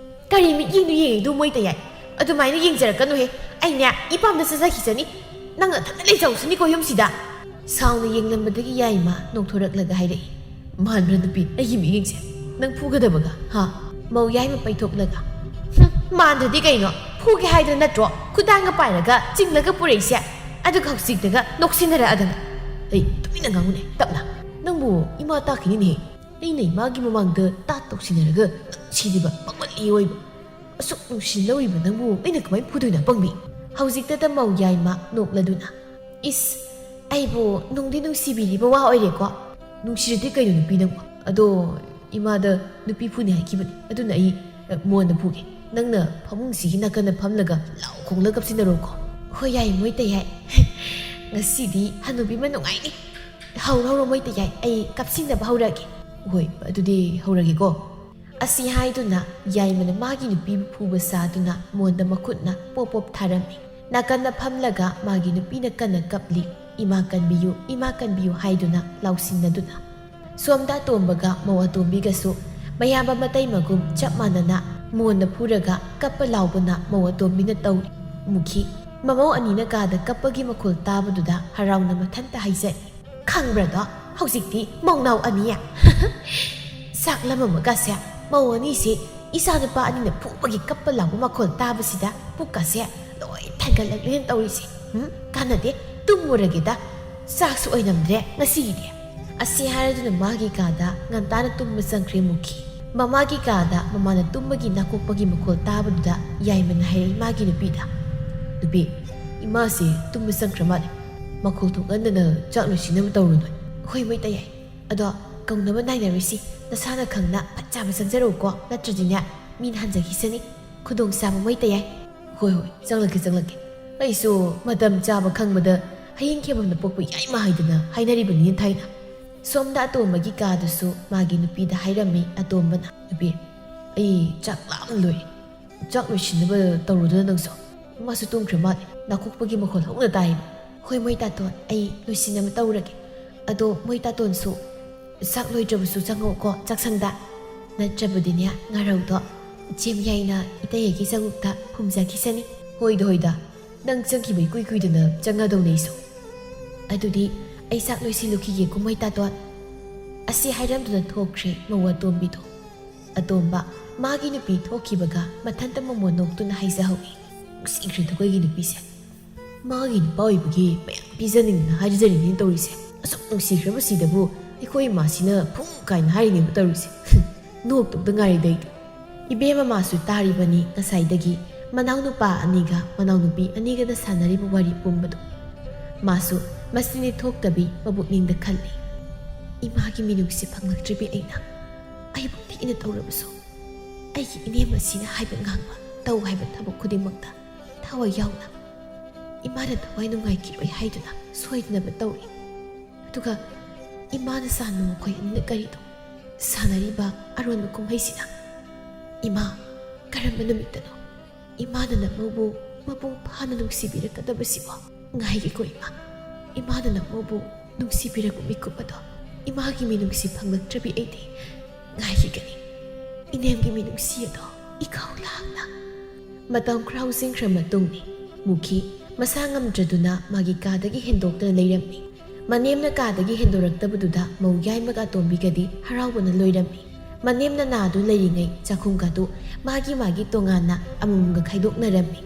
"ꯀꯔꯤ ꯃꯤꯠꯌꯦꯡꯗꯨ ꯌꯦꯡꯉꯤꯗꯨ ꯃꯣꯏꯇꯌꯥꯏ? ꯑꯗꯨꯃꯥꯏꯅ ꯌꯦꯡꯖꯔꯛꯀꯅꯨꯍꯦ꯫ ꯑꯩꯅꯦ ꯏꯄꯥꯝꯗ ꯆꯠꯆꯈꯤꯁꯅꯤ꯫ ꯅꯪ ꯅꯊꯟꯗ ꯂꯩꯖꯍꯧꯁꯅꯤꯀꯣ ꯌꯨꯝꯁꯤꯗ?" ꯁꯥꯎꯅ ꯌꯦꯡꯂꯝꯕꯗꯒꯤ ꯌꯥꯏꯃ ꯅꯣꯛꯊꯣꯔꯛꯂꯒ ꯍꯥꯏꯔꯛꯏ, "ꯃꯥꯟꯕ꯭ꯔꯥ ꯅꯨꯄꯤ ꯑꯩꯒꯤ ꯃꯤꯠꯌꯦꯡꯁꯦ? ꯅꯪ ꯐꯨꯒꯗꯕꯒ, ꯍꯥ?" ꯃꯧ ꯌꯥꯏꯃ ꯄꯩꯊꯣꯛꯂꯒ, "ꯍꯨꯝ, ꯃꯥꯟꯗ꯭ꯔꯗꯤ ꯀꯩꯅꯣ? ꯐꯨꯒꯦ ꯍꯥꯏꯗꯅ ꯅꯠꯇ꯭ꯔꯣ ꯈꯨꯗꯥꯡꯒ ꯄꯥꯏꯔꯒ ꯆꯤꯡꯂꯒ ꯄꯨꯔꯛꯏꯁꯦ? ꯑꯗꯨꯒ ꯍꯧꯖꯤꯛꯇꯒ ꯅꯣꯛꯁꯤꯟꯅꯔꯛꯑꯗꯅ꯫ ꯑꯩ ꯇꯨꯃꯤꯟꯅ ꯉꯥꯡꯉꯨꯅꯦ, ꯇꯞꯅ꯫ ꯅꯪꯕꯨ ꯏꯃꯥ ꯇꯥꯛꯈꯤꯅꯤꯅꯦ꯫ ꯑꯩꯅ ꯏꯃꯥꯒꯤ ꯃꯃꯥꯡꯗ ꯇꯥꯠ ꯇꯧꯁꯤꯟꯅꯔꯒ ꯁꯤꯗꯤꯕ ꯄꯪꯃꯜꯂꯤ ꯑꯣꯏꯕ꯫ ꯑꯁꯨꯛ ꯅꯨꯡꯁꯤꯅ ꯂꯧꯔꯤꯕ ꯅꯪꯕꯨ ꯑꯩꯅ ꯀꯃꯥꯏꯅ ꯐꯨꯗꯣꯏꯅꯣ, ꯑꯄꯪꯕꯤ?" ꯍꯧꯖꯤꯛꯇꯗ ꯃꯧ ꯌꯥꯏꯃ ꯅꯣꯛꯂꯗꯨꯅ, "ꯏꯁ, ꯑꯩꯕꯨ ꯅꯨꯡꯗꯤ ꯅꯨꯡꯁꯤꯕꯤꯔꯤꯕ ꯋꯥ ꯑꯣꯏꯔꯦꯀꯣ?" "ꯅꯨꯡꯁꯤꯔꯗꯤ ꯀꯩꯅꯣ ꯅꯨꯄꯤ ꯅꯪꯕꯨ? ꯑꯗꯣ ꯏꯃꯥꯗ ꯅꯨꯄꯤ ꯐꯨꯅꯤ ꯍꯥꯏꯈꯤꯕꯅꯤ, ꯑꯗꯨꯅ ꯑꯩ, ꯑ, ꯃꯣꯟꯗ ꯐꯨꯒꯦ꯫ ꯅꯪꯅ ꯐꯃꯨꯡꯁꯤꯒꯤ ꯅꯥꯀꯟꯗ ꯐꯝꯂꯒ ꯂꯥꯎ ꯈꯣꯡꯂꯒ ꯀꯞꯁꯤꯟꯅꯔꯣꯀꯣ?" "ꯍꯣꯏ, ꯌꯥꯏ, ꯃꯣꯏꯇ ꯌꯥꯏ꯫ ꯉꯁꯤꯗꯤ ꯍꯅꯨꯕꯤ ꯑꯃ ꯅꯨꯡꯉꯥꯏꯅꯤ꯫ ꯍꯧꯔꯣ, ꯍꯧꯔꯣ, ꯃꯣꯏꯇ ꯌꯥꯏ, ꯑꯩ ꯀꯞꯁꯤꯟꯅꯕ ꯍꯧꯔꯛꯑꯒꯦ꯫ ꯍꯣꯏ, ꯑꯗꯨꯗꯤ ꯍꯧꯔꯒꯦꯀꯣ?" ꯑꯁꯤ ꯍꯥꯏꯗꯨꯅ ꯌꯥꯏꯃꯅ ꯃꯥꯒꯤ ꯅꯨꯄꯤꯕꯨ ꯐꯨꯕ ꯁꯥꯗꯨꯅ ꯃꯣꯟꯗ ꯃꯈꯨꯠꯅ ꯄꯣꯞ ꯄꯣꯞ ꯊꯥꯔꯝꯃꯤ꯫ ꯅꯥꯀꯟꯗ ꯐꯝꯂꯒ ꯃꯥꯒꯤ ꯅꯨꯄꯤꯅ ꯀꯟꯅ ꯀꯞꯂꯤ, "ꯏꯃꯥ ꯀꯟꯕꯤꯌꯨ, ꯏꯃꯥ ꯀꯟꯕꯤꯌꯨ" ꯍꯥꯏꯗꯨꯅ ꯂꯥꯎꯁꯤꯟꯅꯗꯨꯅ꯫ ꯁꯣꯝꯗ ꯑꯇꯣꯝꯕꯒ ꯃꯧ ꯑꯇꯣꯝꯕꯤꯒꯁꯨ ꯃꯌꯥꯝꯕ ꯃꯇꯩ ꯃꯒꯨꯝ ꯆꯞ ꯃꯥꯟꯅꯅ ꯃꯣꯟꯅ ꯐꯨꯔꯒ ꯀꯞꯄ ꯂꯥꯎꯕꯅ ꯃꯧ ꯑꯇꯣꯝꯕꯤꯅ ꯇꯧꯔꯤ꯫ ꯃꯨꯈꯤ꯫ ꯃꯃꯧ ꯑꯅꯤꯅ ꯀꯥꯗ ꯀꯞꯄꯒꯤ ꯃꯈꯣꯜ ꯇꯥꯕꯗꯨꯗ ꯍꯔꯥꯎꯅ ꯃꯊꯟꯇ ꯍꯥꯏꯖꯔꯤ, "ꯈꯪꯕ꯭ꯔꯥꯗꯣ? ꯍꯧꯖꯤꯛꯇꯤ ꯃꯧꯅꯥꯎ ꯑꯅꯤ ꯆꯥꯛ ꯂꯥꯝꯃꯝꯃꯒꯁꯦ, ꯃꯧ ꯑꯅꯤꯁꯤ ꯏꯆꯥꯅꯨꯄꯥ ꯑꯅꯤꯅ ꯐꯨꯕꯒꯤ ꯀꯞꯄ ꯂꯥꯎꯕ ꯃꯈꯣꯜ ꯇꯥꯕꯁꯤꯗ ꯄꯨꯛꯀꯁꯦ ꯂꯣꯏ ꯊꯟꯒꯠꯂꯛꯂꯦꯅ ꯇꯧꯔꯤꯁꯦ꯫ ꯎꯝ, ꯀꯥꯟꯅꯗꯦ, ꯇꯨꯝꯃꯨꯔꯒꯦꯗ, ꯆꯥꯛꯁꯨ ꯑꯣꯏꯅꯝꯗ꯭ꯔꯦ ꯉꯁꯤꯒꯤꯗꯤ"꯫ ꯑꯁꯤ ꯍꯥꯏꯔꯗꯨꯅ ꯃꯥꯒꯤ ꯀꯥꯗ ꯉꯟꯇꯥꯅ ꯇꯨꯝꯕ ꯆꯪꯈ꯭ꯔꯦ ꯃꯨꯈꯤ꯫ ꯃꯃꯥꯒꯤ ꯀꯥꯗ ꯃꯃꯥꯅ ꯇꯨꯝꯕꯒꯤ ꯅꯥꯀꯣꯛꯄꯒꯤ ꯃꯈꯣꯜ ꯇꯥꯕꯗꯨꯗ ꯌꯥꯏꯃꯅ ꯍꯥꯏꯔꯛꯏ ꯃꯥꯒꯤ ꯅꯨꯄꯤꯗ, "ꯅꯨꯄꯤ, ꯏꯃꯥꯁꯦ ꯇꯨꯝꯕ ꯆꯪꯈ꯭ꯔ ꯃꯥꯜꯂꯦ꯫ ꯃꯈꯣꯜ ꯊꯣꯛꯍꯟꯗꯅ ꯆꯥꯛ ꯂꯣꯏꯁꯤꯟꯅꯕ ꯇꯧꯔꯨꯅꯨ"꯫ "ꯍꯣꯏ, ꯃꯣꯏꯇ ꯌꯥꯏ꯫ ꯑꯗꯣ ꯀꯧꯅꯕ ꯅꯥꯏꯅꯔꯣꯏꯁꯤ, ꯅꯁꯥꯅ ꯈꯪꯅ ꯐꯠ ꯆꯥꯕ ꯆꯪꯖꯔꯛꯎꯀꯣ, ꯅꯠꯇ꯭ꯔꯗꯤꯅꯦ ꯃꯤꯅ ꯍꯟꯖꯈꯤꯁꯅꯤ, ꯈꯨꯗꯣꯡ ꯆꯥꯕ ꯃꯣꯏꯇ ꯌꯥꯏ"꯫ "ꯍꯣꯏ, ꯍꯣꯏ, ꯆꯪꯂꯛꯀꯦ, ꯆꯪꯂꯛꯀꯦ꯫ ꯑꯩꯁꯨ ꯃꯇꯝ ꯆꯥꯕ ꯈꯪꯕꯗ ꯍꯌꯦꯡ ꯈꯦꯕꯝꯗ ꯄꯣꯛꯄ ꯌꯥꯏꯃ ꯍꯥꯏꯗꯅ ꯍꯥꯏꯅꯔꯤꯕꯅꯤꯅ ꯊꯥꯏꯅ"꯫ ꯁꯣꯝꯗ ꯑꯇꯣꯝꯕꯒꯤ ꯀꯥꯗꯨꯁꯨ ꯃꯥꯒꯤ ꯅꯨꯄꯤꯗ ꯍꯥꯏꯔꯝꯃꯤ ꯑꯇꯣꯝꯕꯅ, "ꯅꯨꯄꯤ, ꯑꯩ ꯆꯥꯛ ꯂꯥꯝꯅ ꯂꯣꯏꯔꯦ꯫ ꯆꯥꯛ ꯂꯣꯏꯁꯤꯟꯅꯕ ꯇꯧꯔꯨꯗꯅ ꯅꯪꯁꯨ꯫ ꯃꯥꯁꯨ ꯇꯨꯝꯈ꯭ꯔ ꯃꯥꯜꯂꯦ, ꯅꯥꯀꯣꯛꯄꯒꯤ ꯃꯈꯣꯜ ꯍꯧꯅ ꯇꯥꯏꯌꯦꯕ"꯫ "ꯍꯣꯏ ꯃꯣꯏ ꯇꯥꯇꯣꯟ, ꯑꯩ ꯂꯣꯏꯁꯤꯟꯅꯕ ꯇꯧꯔꯒꯦ꯫ ꯑꯗꯣ ꯃꯣꯏ ꯇꯥꯇꯣꯟꯁꯨ ꯆꯥꯛ ꯂꯣꯏꯗ꯭ꯔꯕꯁꯨ ꯆꯪꯉꯛꯑꯣꯀꯣ ꯆꯥꯛꯁꯪꯗ꯫ ꯅꯠꯇ꯭ꯔꯕꯗꯤꯅꯦ ꯉꯥꯔꯧꯗꯣ ꯏꯆꯦꯝ ꯌꯥꯏꯅ ꯏꯇꯩꯒꯤ ꯆꯥꯛꯂꯨꯛꯇ ꯐꯨꯝꯖꯈꯤꯁꯅꯤ꯫" "ꯍꯣꯏꯗ ꯍꯣꯏꯗ, ꯅꯪ ꯆꯪꯈꯤꯕ ꯏꯀꯨꯏ ꯀꯨꯏꯗꯅ ꯆꯪꯉꯗꯧꯅꯦ ꯑꯩꯁꯨ꯫ ꯑꯗꯨꯗꯤ ꯑꯩ ꯆꯥꯛ ꯂꯣꯏꯁꯤꯜꯂꯨꯈꯤꯒꯦꯀꯣ ꯃꯣꯏ ꯇꯥꯇꯣꯟ꯫" ꯑꯁꯤ ꯍꯥꯏꯔꯝꯗꯨꯅ ꯊꯣꯛꯈ꯭ꯔꯦ ꯃꯧ ꯑꯇꯣꯝꯕꯤꯗꯣ꯫ ꯑꯇꯣꯝꯕ, ꯃꯥꯒꯤ ꯅꯨꯄꯤ ꯊꯣꯛꯈꯤꯕꯒ ꯃꯊꯟꯇ ꯃꯃꯣꯟ ꯅꯣꯛꯇꯨꯅ ꯍꯥꯏꯖꯍꯧꯏ꯫ ꯅꯨꯡꯁꯤꯈ꯭ꯔꯦꯗ ꯑꯩꯈꯣꯏꯒꯤ ꯅꯨꯄꯤꯁꯦ꯫ ꯃꯥꯒꯤ ꯅꯨꯄꯥ ꯑꯣꯏꯕꯒꯤ ꯃꯌꯥꯝ ꯄꯤꯖꯅꯤꯡꯗꯅ ꯍꯥꯏꯖꯔꯤꯅꯦ ꯇꯧꯔꯤꯁꯦ꯫ ꯑꯁꯨꯛ ꯅꯨꯡꯁꯤꯈ꯭ꯔꯕꯁꯤꯗꯕꯨ ꯑꯩꯈꯣꯏ ꯏꯃꯥꯁꯤꯅ ꯐꯨ ꯀꯥꯏꯅ ꯍꯥꯏꯔꯤꯅꯦꯕ ꯇꯧꯔꯤꯁꯦ꯫ ꯅꯣꯛꯇꯧꯗ ꯉꯥꯏꯔꯦꯗ ꯑꯩꯗꯤ꯫ ꯏꯕꯦꯝꯃ ꯃꯥꯁꯨ ꯇꯥꯔꯤꯕꯅꯤ ꯉꯁꯥꯏꯗꯒꯤ ꯃꯅꯥꯎꯅꯨꯄꯥ ꯑꯅꯤꯒ ꯃꯅꯥꯎꯅꯨꯄꯤ ꯑꯅꯤꯒꯅ ꯁꯥꯟꯅꯔꯤꯕ ꯋꯥꯔꯤ ꯄꯨꯝꯕꯗꯣ꯫ ꯃꯥꯁꯨ ꯃꯆꯤꯟꯗꯤ ꯊꯣꯛꯇꯕꯤ ꯃꯄꯨꯛꯅꯤꯡꯗ ꯈꯜꯂꯤ, "ꯏꯃꯥꯒꯤ ꯃꯤꯅꯨꯡꯁꯤ ꯐꯪꯂꯛꯇ꯭ꯔꯤꯕꯤ ꯑꯩꯅ꯫ ꯑꯩꯕꯨ ꯊꯤꯅ ꯇꯧꯔꯕꯁꯨ ꯑꯩꯒꯤ ꯏꯅꯦꯝ ꯑꯁꯤꯅ ꯍꯥꯏꯕ ꯉꯥꯡꯕ, ꯇꯧ ꯍꯥꯏꯕ ꯊꯕꯛ ꯈꯨꯗꯤꯡꯃꯛꯇ ꯊꯋꯥꯏ ꯌꯥꯎꯅ ꯏꯃꯥꯅ ꯊꯋꯥꯏ ꯅꯨꯡꯉꯥꯏꯈꯤꯔꯣꯏ ꯍꯥꯏꯗꯨꯅ ꯁꯣꯏꯗꯅꯕ ꯇꯧꯔꯤ꯫ ꯑꯗꯨꯒ ꯏꯃꯥꯅ ꯆꯥꯟꯕ ꯃꯈꯣꯏ ꯑꯅꯤꯅ ꯀꯔꯤꯅꯣ ꯁꯥꯟꯅꯔꯤꯕ ꯑꯔꯣꯟꯕ ꯀꯨꯝꯍꯩꯁꯤꯅ? ꯏꯃꯥ, ꯀꯔꯝꯕ ꯅꯨꯃꯤꯠꯇꯅꯣ ꯏꯃꯥꯅ ꯅꯃꯧꯕꯨ ꯃꯄꯨꯡ ꯐꯥꯅ ꯅꯨꯡꯁꯤꯕꯤꯔꯛꯀꯗꯕꯁꯤꯕꯣ? ꯉꯥꯏꯒꯦꯀꯣ ꯏꯃꯥ, ꯏꯃꯥꯅ ꯅꯃꯧꯕꯨ ꯅꯨꯡꯁꯤꯕꯤꯔꯛꯄ ꯃꯤꯀꯨꯞ ꯑꯗꯣ ꯏꯃꯥꯒꯤ ꯃꯤꯅꯨꯡꯁꯤ ꯐꯪꯂꯛꯇ꯭ꯔꯕꯤ ꯑꯩꯗꯤ ꯉꯥꯏꯈꯤꯒꯅꯤ꯫ ꯏꯅꯦꯝꯒꯤ ꯃꯤꯅꯨꯡꯁꯤ ꯑꯗꯣ ꯏꯈꯧ ꯂꯥꯡꯅ꯫" ꯃꯇꯝ ꯈꯔ ꯍꯧꯖꯤꯟꯈ꯭ꯔ ꯃꯇꯨꯡꯅꯤ꯫ ꯃꯨꯈꯤ ꯃꯁꯥ ꯉꯝꯗ꯭ꯔꯗꯨꯅ ꯃꯥꯒꯤ ꯀꯥꯗꯒꯤ ꯍꯦꯟꯗꯣꯛꯇꯅ ꯂꯩꯔꯝꯃꯤ꯫ ꯃꯅꯦꯝꯅ ꯀꯥꯗꯒꯤ ꯍꯦꯟꯗꯣꯔꯛꯇꯕꯗꯨꯗ ꯃꯧ ꯌꯥꯏꯃꯒ ꯑꯇꯣꯝꯕꯤꯒꯗꯤ ꯍꯔꯥꯎꯕꯅ ꯂꯣꯏꯔꯝꯃꯤ꯫ ꯃꯅꯦꯝꯅ ꯅꯥꯗꯨ ꯂꯩꯔꯤꯉꯩ ꯆꯥꯛꯈꯨꯝꯒꯗꯨ ꯃꯥꯒꯤ ꯃꯥꯒꯤ ꯇꯣꯉꯥꯟꯅ ꯑꯃꯃꯝꯒ ꯈꯥꯏꯗꯣꯛꯅꯔꯝꯃꯤ꯫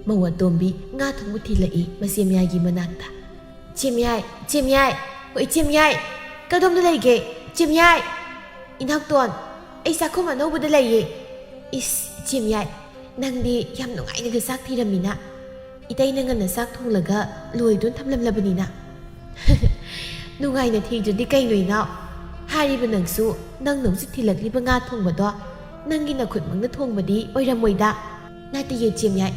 ꯃꯧ ꯑꯇꯣꯝꯕꯤ ꯉꯥ ꯊꯣꯡꯕ ꯊꯤꯜꯂꯛꯏ ꯃꯆꯦꯝꯌꯥꯏꯒꯤ ꯃꯅꯥꯛꯇ꯫ "ꯆꯦꯝꯌꯥꯏ, ꯆꯦꯝꯌꯥꯏ, ꯍꯣꯏ ꯆꯦꯝꯌꯥꯏ, ꯀꯗꯣꯝꯗ ꯂꯩꯒꯦ? ꯆꯦꯝꯌꯥꯏ! ꯏꯅꯥꯎꯇꯣꯟ, ꯑꯩ ꯆꯥꯛꯈꯨꯝ ꯑꯅꯧꯕꯗ ꯂꯩꯌꯦ꯫" "ꯏꯁ, ꯆꯦꯝꯌꯥꯏ, ꯅꯪꯗꯤ ꯌꯥꯝ ꯅꯨꯡꯉꯥꯏꯅꯒ ꯆꯥꯛ ꯊꯤꯔꯝꯃꯤꯅ꯫ ꯏꯇꯩꯅ ꯉꯟꯅ ꯆꯥꯛ ꯊꯣꯡꯂꯒ ꯂꯣꯏꯗꯨꯅ ꯊꯝꯂꯝꯂꯕꯅꯤꯅ꯫" "ꯅꯨꯡꯉꯥꯏꯅ ꯊꯤꯗ꯭ꯔꯗꯤ ꯀꯩꯅꯣ ꯏꯅꯥꯎ? ꯍꯥꯏꯔꯤꯕ ꯅꯪꯁꯨ ꯅꯪꯅ ꯍꯧꯖꯤꯛ ꯊꯤꯜꯂꯛꯂꯤꯕ ꯉꯥ ꯊꯣꯡꯕꯗꯣ ꯅꯪꯒꯤ ꯅꯈꯨꯠꯃꯛꯅ ꯊꯣꯡꯕꯗꯤ ꯑꯣꯏꯔꯝꯃꯣꯏꯗ?" "ꯅꯠꯇꯦꯌꯦ ꯆꯦꯝꯌꯥꯏ,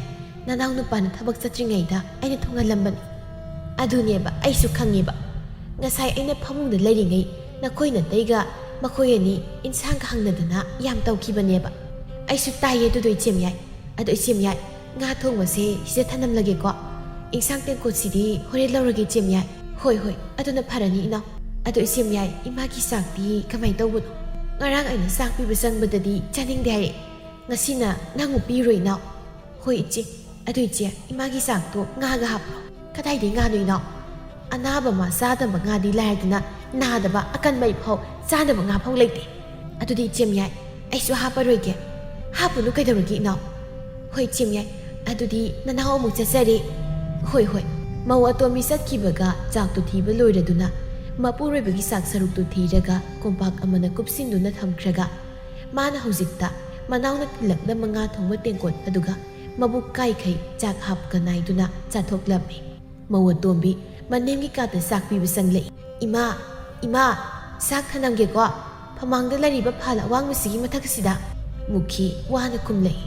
ꯅꯅꯥꯎ ꯅꯨꯄꯥꯅ ꯊꯕꯛ ꯆꯠꯇ꯭ꯔꯤꯉꯩꯗ ꯑꯩꯅ ꯊꯣꯡꯍꯜꯂꯝꯕꯅꯤ꯫" "ꯑꯗꯨꯅꯦꯕ ꯑꯩꯁꯨ ꯈꯪꯉꯦꯕ꯫ ꯉꯁꯥꯏ ꯑꯩꯅ ꯐꯃꯨꯡꯗ ꯂꯩꯔꯤꯉꯩ ꯅꯈꯣꯏ ꯅꯇꯩꯒ ꯃꯈꯣꯏ ꯑꯅꯤ ꯏꯟꯁꯥꯡꯒ ꯍꯪꯅꯗꯅ ꯌꯥꯝ ꯇꯧꯈꯤꯕꯅꯦꯕ꯫ ꯑꯩꯁꯨ ꯇꯥꯏꯌꯦ ꯑꯗꯨꯗꯣ ꯏꯆꯦꯝꯌꯥꯏ꯫ ꯑꯗꯣ ꯏꯆꯦꯝꯌꯥꯏ, ꯉꯥ ꯊꯣꯡꯕꯁꯦ ꯁꯤꯗ ꯊꯅꯝꯂꯒꯦꯀꯣ꯫ "ꯏꯟꯁꯥꯡ ꯇꯦꯡꯀꯣꯠꯁꯤꯗꯤ ꯍꯣꯔꯦꯟ ꯂꯧꯔꯒꯦ, ꯏꯆꯦꯝꯌꯥꯏ꯫" "ꯍꯣꯏ, ꯍꯣꯏ, ꯑꯗꯨꯅ ꯐꯔꯅꯤ, ꯏꯅꯥꯎ꯫ ꯑꯗꯣ ꯏꯆꯦꯝꯌꯥꯏ, ꯏꯃꯥꯒꯤ ꯆꯥꯛꯇꯤ ꯀꯃꯥꯏꯅ ꯇꯧꯕꯅꯣ? ꯉꯔꯥꯡ ꯑꯩꯅ ꯆꯥꯛ ꯄꯤꯕ ꯆꯪꯕꯗꯗꯤ ꯆꯥꯅꯤꯡꯗꯦ ꯍꯥꯏꯔꯛꯑꯦ꯫ ꯉꯁꯤꯅ ꯅꯪ ꯑꯃꯨꯛ ꯄꯤꯔꯣꯏ, ꯏꯅꯥꯎ?" "ꯍꯣꯏ, ꯏꯆꯦ꯫ ꯑꯗꯨ ꯏꯆꯦ, ꯏꯃꯥꯒꯤ ꯆꯥꯛꯇꯣ ꯉꯥꯒ ꯍꯥꯞꯄ꯭ꯔꯣ?" "ꯀꯗꯥꯏꯗꯒꯤ ꯉꯥꯅꯣ, ꯏꯅꯥꯎ? ꯑꯅꯥꯕ ꯑꯃ ꯆꯥꯗꯕ ꯉꯥꯗꯤ ꯂꯥꯏꯔꯗꯅ, ꯅꯥꯗꯕ ꯑꯀꯟꯕ ꯑꯩ ꯐꯥꯎ ꯆꯥꯅꯕ ꯉꯥ ꯐꯥꯎ ꯂꯩꯇꯦ꯫ ꯑꯗꯨꯗꯤ ꯏꯆꯦꯝꯌꯥꯏ, ꯑꯩꯁꯨ ꯍꯥꯞꯄꯔꯣꯏꯒꯦ꯫" "ꯍꯥꯞꯄꯨꯅꯨ, ꯀꯩꯗꯧꯔꯒꯦ, ꯏꯅꯥꯎ?" "ꯍꯣꯏ, ꯏꯆꯦꯝꯌꯥꯏ, ꯑꯗꯨꯗꯤ ꯅꯅꯥꯎ ꯑꯃꯨꯛ ꯆꯠꯆꯔꯦ꯫" "ꯍꯣꯏ, ꯍꯣꯏ꯫" ꯃꯧ ꯑꯇꯣꯝꯕꯤ ꯆꯠꯈꯤꯕꯒ ꯆꯥꯛꯇꯨ ꯊꯤꯕ ꯂꯣꯏꯔꯗꯨꯅ, ꯃꯄꯨꯔꯣꯏꯕꯒꯤ ꯆꯥꯛ ꯁꯔꯨꯛꯇꯨ ꯊꯤꯔꯒ ꯀꯣꯝꯄꯥꯛ ꯑꯃꯅ ꯀꯨꯞꯁꯤꯟꯗꯨꯅ ꯊꯝꯈ꯭ꯔꯒ, ꯃꯥꯅ ꯍꯧꯖꯤꯛꯇ ꯃꯅꯥꯎꯅ ꯊꯤꯜꯂꯛꯂꯝꯕ ꯉꯥ ꯊꯣꯡꯕ ꯇꯦꯡꯀꯣꯠ ꯑꯗꯨꯒ ꯃꯕꯨꯛ ꯀꯥꯏꯈꯩ ꯆꯥꯛ ꯍꯥꯞꯀ ꯅꯥꯏꯗꯨꯅ ꯆꯥꯊꯣꯛꯂꯝꯃꯤ꯫ ꯃꯧ ꯑꯇꯣꯝꯕꯤ ꯃꯅꯦꯝꯒꯤ ꯀꯥꯗ ꯆꯥꯛ ꯄꯤꯕ ꯆꯪꯂꯛꯏ꯫ "ꯏꯃꯥ, ꯏꯃꯥ, ꯆꯥꯛ ꯊꯅꯝꯒꯦꯀꯣ꯫ ꯐꯃꯥꯡꯗ ꯂꯩꯔꯤꯕ ꯐꯥꯜ ꯑꯋꯥꯡꯕꯁꯤꯒꯤ ꯃꯊꯛꯁꯤꯗ꯫" ꯃꯨꯈꯤ ꯋꯥꯅ ꯈꯨꯝꯂꯛꯏ꯫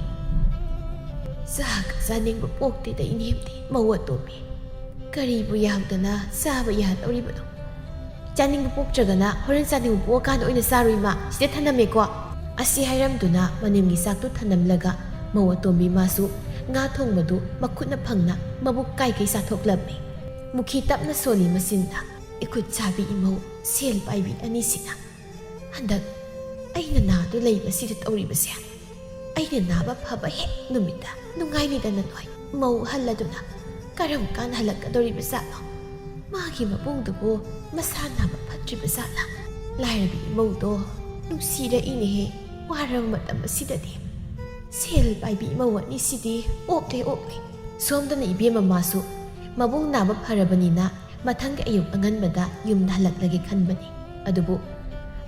"ꯆꯥꯛ ꯆꯥꯅꯤꯡꯕ ꯄꯣꯛꯇꯦꯗ, ꯏꯅꯦꯝꯗꯤ, ꯃꯧ ꯑꯇꯣꯝꯕꯤ꯫ ꯀꯔꯤꯕꯨ ꯌꯥꯎꯗꯅ ꯆꯥꯕ ꯌꯥꯗꯧꯔꯤꯕꯅꯣ? ꯆꯥꯅꯤꯡꯕ ꯄꯣꯛꯇ꯭ꯔꯒꯅ ꯍꯣꯔꯦꯟ ꯆꯥꯅꯤꯡꯕ ꯄꯣꯛꯑꯀꯥꯟꯗ ꯑꯣꯏꯅ ꯆꯥꯔꯣ, ꯏꯃꯥ꯫ ꯁꯤꯗ ꯊꯅꯝꯃꯦꯀꯣ꯫" ꯑꯁꯤ ꯍꯥꯏꯔꯝꯗꯨꯅ ꯃꯅꯦꯝꯒꯤ ꯆꯥꯛꯇꯨ ꯊꯅꯝꯂꯒ, ꯃꯧ ꯑꯇꯣꯝꯕꯤ ꯃꯥꯁꯨ ꯉꯥ ꯊꯣꯡꯕꯗꯨ ꯃꯈꯨꯠꯅ ꯐꯪꯅ ꯃꯕꯨꯛ ꯀꯥꯏꯀꯩ ꯆꯥꯊꯣꯛꯂꯝꯃꯤ꯫ ꯃꯨꯈꯤ ꯇꯞꯅ ꯁꯣꯜꯂꯤ ꯃꯆꯤꯟꯗ, "ꯏꯈꯨꯠ ꯁꯥꯕꯤ ꯏꯃꯧ, ꯁꯦꯜ ꯄꯥꯏꯕꯤ ꯑꯅꯤꯁꯤꯅ ꯍꯟꯗꯛ ꯑꯩꯅ ꯅꯥꯗꯨ ꯂꯩꯕꯁꯤꯗ ꯇꯧꯔꯤꯕꯁꯦ꯫ ꯑꯩꯅ ꯅꯥꯕ ꯐꯕ ꯍꯦꯛ ꯅꯨꯃꯤꯠꯇ ꯅꯨꯡꯉꯥꯏꯅꯤꯗꯅ ꯅꯣꯏ ꯃꯧ ꯍꯜꯂꯗꯨꯅ ꯀꯔꯝ ꯀꯥꯟ ꯍꯜꯂꯛꯀꯗꯧꯔꯤꯕ ꯖꯥꯠꯅꯣ? ꯃꯥꯒꯤ ꯃꯕꯨꯡꯗꯨꯕꯨ ꯃꯁꯥ ꯅꯥꯕ ꯐꯠꯇ꯭ꯔꯤꯕ ꯖꯥꯠꯂ? ꯂꯥꯏꯔꯕꯤ ꯏꯃꯧꯗꯣ ꯅꯨꯡꯁꯤꯔꯛꯏꯅꯦꯍꯦ, ꯋꯥꯔꯕ ꯃꯇꯝ ꯑꯁꯤꯗꯗꯤ꯫ ꯁꯦꯜ ꯄꯥꯏꯕꯤ ꯏꯃꯧ ꯑꯅꯤꯁꯤꯗꯤ ꯑꯣꯛꯂꯦ, ꯑꯣꯛꯂꯦ꯫" ꯁꯣꯝꯗꯅ ꯏꯕꯦꯝꯃ ꯃꯥꯁꯨ ꯃꯕꯨꯡ ꯅꯥꯕ ꯐꯔꯕꯅꯤꯅ ꯃꯊꯪꯒꯤ ꯑꯌꯨꯛ ꯑꯉꯟꯕꯗ ꯌꯨꯝꯗ ꯍꯜꯂꯛꯂꯒꯦ ꯈꯟꯕꯅꯤ꯫ ꯑꯗꯨꯕꯨ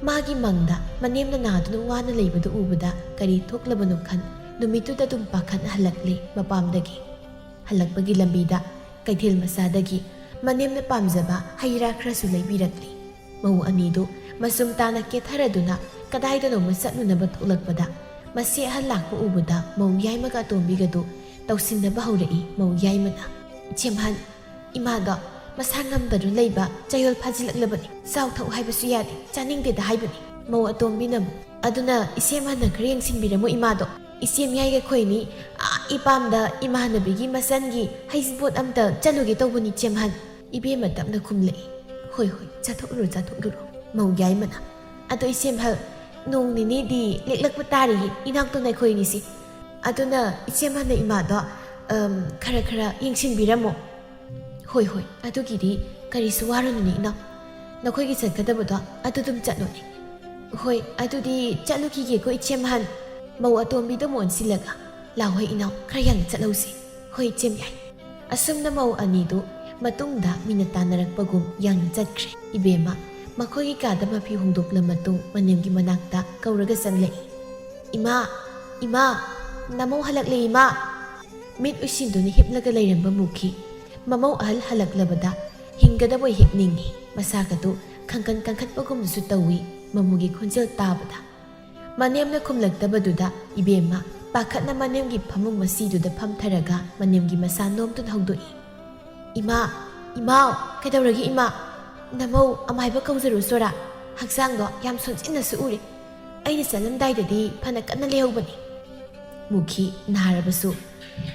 ꯃꯥꯒꯤ ꯃꯪꯗ ꯃꯅꯦꯝꯅ ꯅꯥꯗꯨꯅ ꯋꯥꯅ ꯂꯩꯕꯗꯨ ꯎꯕꯗ ꯀꯔꯤ ꯊꯣꯛꯂꯕꯅꯣ ꯈꯟ ꯅꯨꯃꯤꯠꯇꯨꯗ ꯑꯗꯨꯝ ꯄꯥꯈꯠꯅ ꯍꯜꯂꯛꯂꯤ ꯃꯄꯥꯝꯗꯒꯤ꯫ ꯍꯜꯂꯛꯄꯒꯤ ꯂꯝꯕꯤꯗ ꯀꯩꯊꯦꯜ ꯃꯆꯥꯗꯒꯤ ꯃꯅꯦꯝꯅ ꯄꯥꯝꯖꯕ ꯍꯩ ꯔꯥ ꯈꯔꯁꯨ ꯂꯩꯕꯤꯔꯛꯂꯤ꯫ ꯃꯧ ꯑꯅꯤꯗꯨ ꯃꯆꯨꯝ ꯇꯥꯅ ꯀꯦꯊꯔꯗꯨꯅ ꯀꯗꯥꯏꯗꯅꯣꯃ ꯆꯠꯂꯨꯅꯕ ꯊꯣꯛꯂꯛꯄꯗ, ꯃꯆꯦ ꯑꯍꯜ ꯂꯥꯛꯄ ꯎꯕꯗ ꯃꯧ ꯌꯥꯏꯃꯒ ꯑꯇꯣꯝꯕꯤꯒꯗꯨ ꯇꯧꯁꯤꯟꯅꯕ ꯍꯧꯔꯛꯏ ꯃꯧ ꯌꯥꯏꯃꯅ꯫ "ꯏꯆꯦꯝꯍꯜ, ꯏꯃꯥꯗꯣ ꯃꯁꯥ ꯉꯝꯗꯗꯨꯅ ꯂꯩꯕ ꯆꯌꯣꯜ ꯐꯥꯖꯤꯜꯂꯛꯂꯕꯅꯤ꯫ ꯆꯥꯎ ꯊꯛꯎ ꯍꯥꯏꯕꯁꯨ ꯌꯥꯗꯦ, ꯆꯥꯅꯤꯡꯗꯦꯗ ꯍꯥꯏꯕꯅꯤ꯫" ꯃꯧ ꯑꯇꯣꯝꯕꯤꯅ ꯑꯃꯨꯛ, "ꯑꯗꯨꯅ ꯏꯆꯦꯝꯍꯜꯅ ꯈꯔ ꯌꯦꯡꯁꯤꯟꯕꯤꯔꯝꯃꯨ ꯏꯃꯥꯗꯣ꯫ "ꯏꯆꯦ ꯃꯌꯥꯏꯒ ꯑꯩꯈꯣꯏꯅꯤ ꯑꯥ ꯏꯄꯥꯝꯗ ꯏꯃꯥꯟꯅꯕꯤꯒꯤ ꯃꯆꯟꯒꯤ ꯍꯩꯖꯤꯡꯄꯣꯠ ꯑꯝꯇ ꯆꯠꯂꯨꯒꯦ ꯇꯧꯕꯅꯤ ꯏꯆꯦꯝꯍꯟ", ꯏꯕꯦꯝꯃ ꯇꯞꯅ ꯈꯨꯝꯂꯛꯏ꯫ "ꯍꯣꯏ ꯍꯣꯏ, ꯆꯠꯊꯣꯛꯂꯨꯔꯣ ꯆꯠꯊꯣꯛꯂꯨꯔꯣ ꯃꯧ ꯌꯥꯏꯃꯅ꯫ ꯑꯗꯣ ꯏꯆꯦꯝꯍꯜ, ꯅꯣꯡ ꯅꯤꯅꯤꯗꯤ ꯂꯦꯛꯂꯛꯄ ꯇꯥꯔꯤꯌꯦ ꯏꯅꯥꯎꯇꯣꯟ ꯑꯩꯈꯣꯏꯅꯤꯁꯤ꯫ ꯑꯗꯨꯅ ꯏꯆꯦꯝꯍꯜꯅ ꯏꯃꯥꯗꯣ ꯑꯝ, ꯈꯔ ꯈꯔ ꯌꯦꯡꯁꯤꯟꯕꯤꯔꯝꯃꯣ꯫ "ꯍꯣꯏ ꯍꯣꯏ, ꯑꯗꯨꯒꯤꯗꯤ ꯀꯔꯤꯁꯨ ꯋꯥꯔꯨꯅꯨꯅꯦ ꯏꯅꯥꯎ, ꯅꯈꯣꯏꯒꯤ ꯆꯠꯀꯗꯕꯗꯣ ꯑꯗꯨ ꯑꯗꯨꯝ ꯆꯠꯂꯣꯅꯦ꯫ ꯍꯣꯏ, ꯑꯗꯨꯗꯤ ꯆꯠꯂꯨꯈꯤꯒꯦꯀꯣ ꯏꯆꯦꯝꯍꯜ, ꯃꯧ ꯑꯇꯣꯝꯕꯤꯗ ꯑꯃꯨꯛ ꯑꯣꯟꯁꯤꯜꯂꯒ꯫ ꯂꯥꯎ ꯍꯣꯏ ꯏꯅꯥꯎ, ꯈꯔ ꯌꯥꯡꯅ ꯆꯠꯍꯧꯁꯤ꯫ ꯍꯣꯏ ꯏꯆꯦꯝ ꯌꯥꯏ"꯫ ꯑꯁꯨꯝꯅ ꯃꯧ ꯑꯅꯤꯗꯨ ꯃꯇꯨꯡꯗ ꯃꯤꯅ ꯇꯥꯟꯅꯔꯛꯄꯒꯨꯝ ꯌꯥꯡꯅ ꯆꯠꯈ꯭ꯔꯦ꯫ ꯏꯕꯦꯝꯃ ꯃꯈꯣꯏꯒꯤ ꯀꯥꯗ ꯃꯐꯤ ꯍꯣꯡꯗꯣꯛꯂ ꯃꯇꯨꯡ ꯃꯅꯦꯝꯒꯤ ꯃꯅꯥꯛꯇ ꯀꯧꯔꯒ ꯆꯪꯂꯛꯏ꯫ "ꯏꯃꯥ, ꯏꯃꯥ, ꯅꯃꯧ ꯍꯜꯂꯛꯂꯦ ꯏꯃꯥ!" ꯃꯤꯠ ꯎꯏꯁꯤꯟꯗꯨꯅ ꯍꯤꯞꯂꯒ ꯂꯩꯔꯝꯕ ꯃꯨꯈꯤ ꯃꯃꯧ ꯑꯍꯜ ꯍꯜꯂꯛꯂꯕꯗ ꯍꯤꯡꯒꯗꯕꯣꯏ ꯍꯦꯛ ꯅꯤꯡꯏ꯫ ꯃꯁꯥꯒꯗꯨ ꯈꯪꯀꯟ ꯀꯟꯈꯠꯄꯒꯨꯝꯁꯨ ꯇꯧꯏ ꯃꯃꯨꯒꯤ ꯈꯣꯟꯖꯦꯜ ꯇꯥꯕꯗ꯫ ꯃꯅꯦꯝꯅ ꯈꯨꯝꯂꯛꯇꯕꯗꯨꯗ ꯏꯕꯦꯝꯃ ꯄꯥꯈꯠꯅ ꯃꯅꯦꯝꯒꯤ ꯐꯃꯨꯡ ꯃꯁꯤꯗꯨꯗ ꯐꯝꯊꯔꯒ ꯃꯅꯦꯝꯒꯤ ꯃꯁꯥ ꯅꯣꯝꯗꯨꯅ ꯍꯧꯗꯣꯛꯏ꯫ "ꯏꯃꯥ, ꯏꯃꯥꯎ, ꯀꯩꯗꯧꯔꯒꯦ ꯏꯃꯥ? ꯅꯃꯧ ꯑꯃꯥꯏꯕ ꯀꯧꯖꯔꯨ ꯆꯣꯔꯥ? ꯍꯛꯆꯥꯡꯗꯣ ꯌꯥꯝ ꯁꯣꯟꯖꯤꯟꯅꯁꯨ ꯎꯔꯦ꯫ ꯑꯩꯅ ꯆꯠꯂꯝꯗꯥꯏꯗꯗꯤ ꯐꯅ ꯀꯟꯅ ꯂꯩꯍꯧꯕꯅꯤ"꯫ ꯃꯨꯈꯤ ꯅꯥꯔꯕꯁꯨ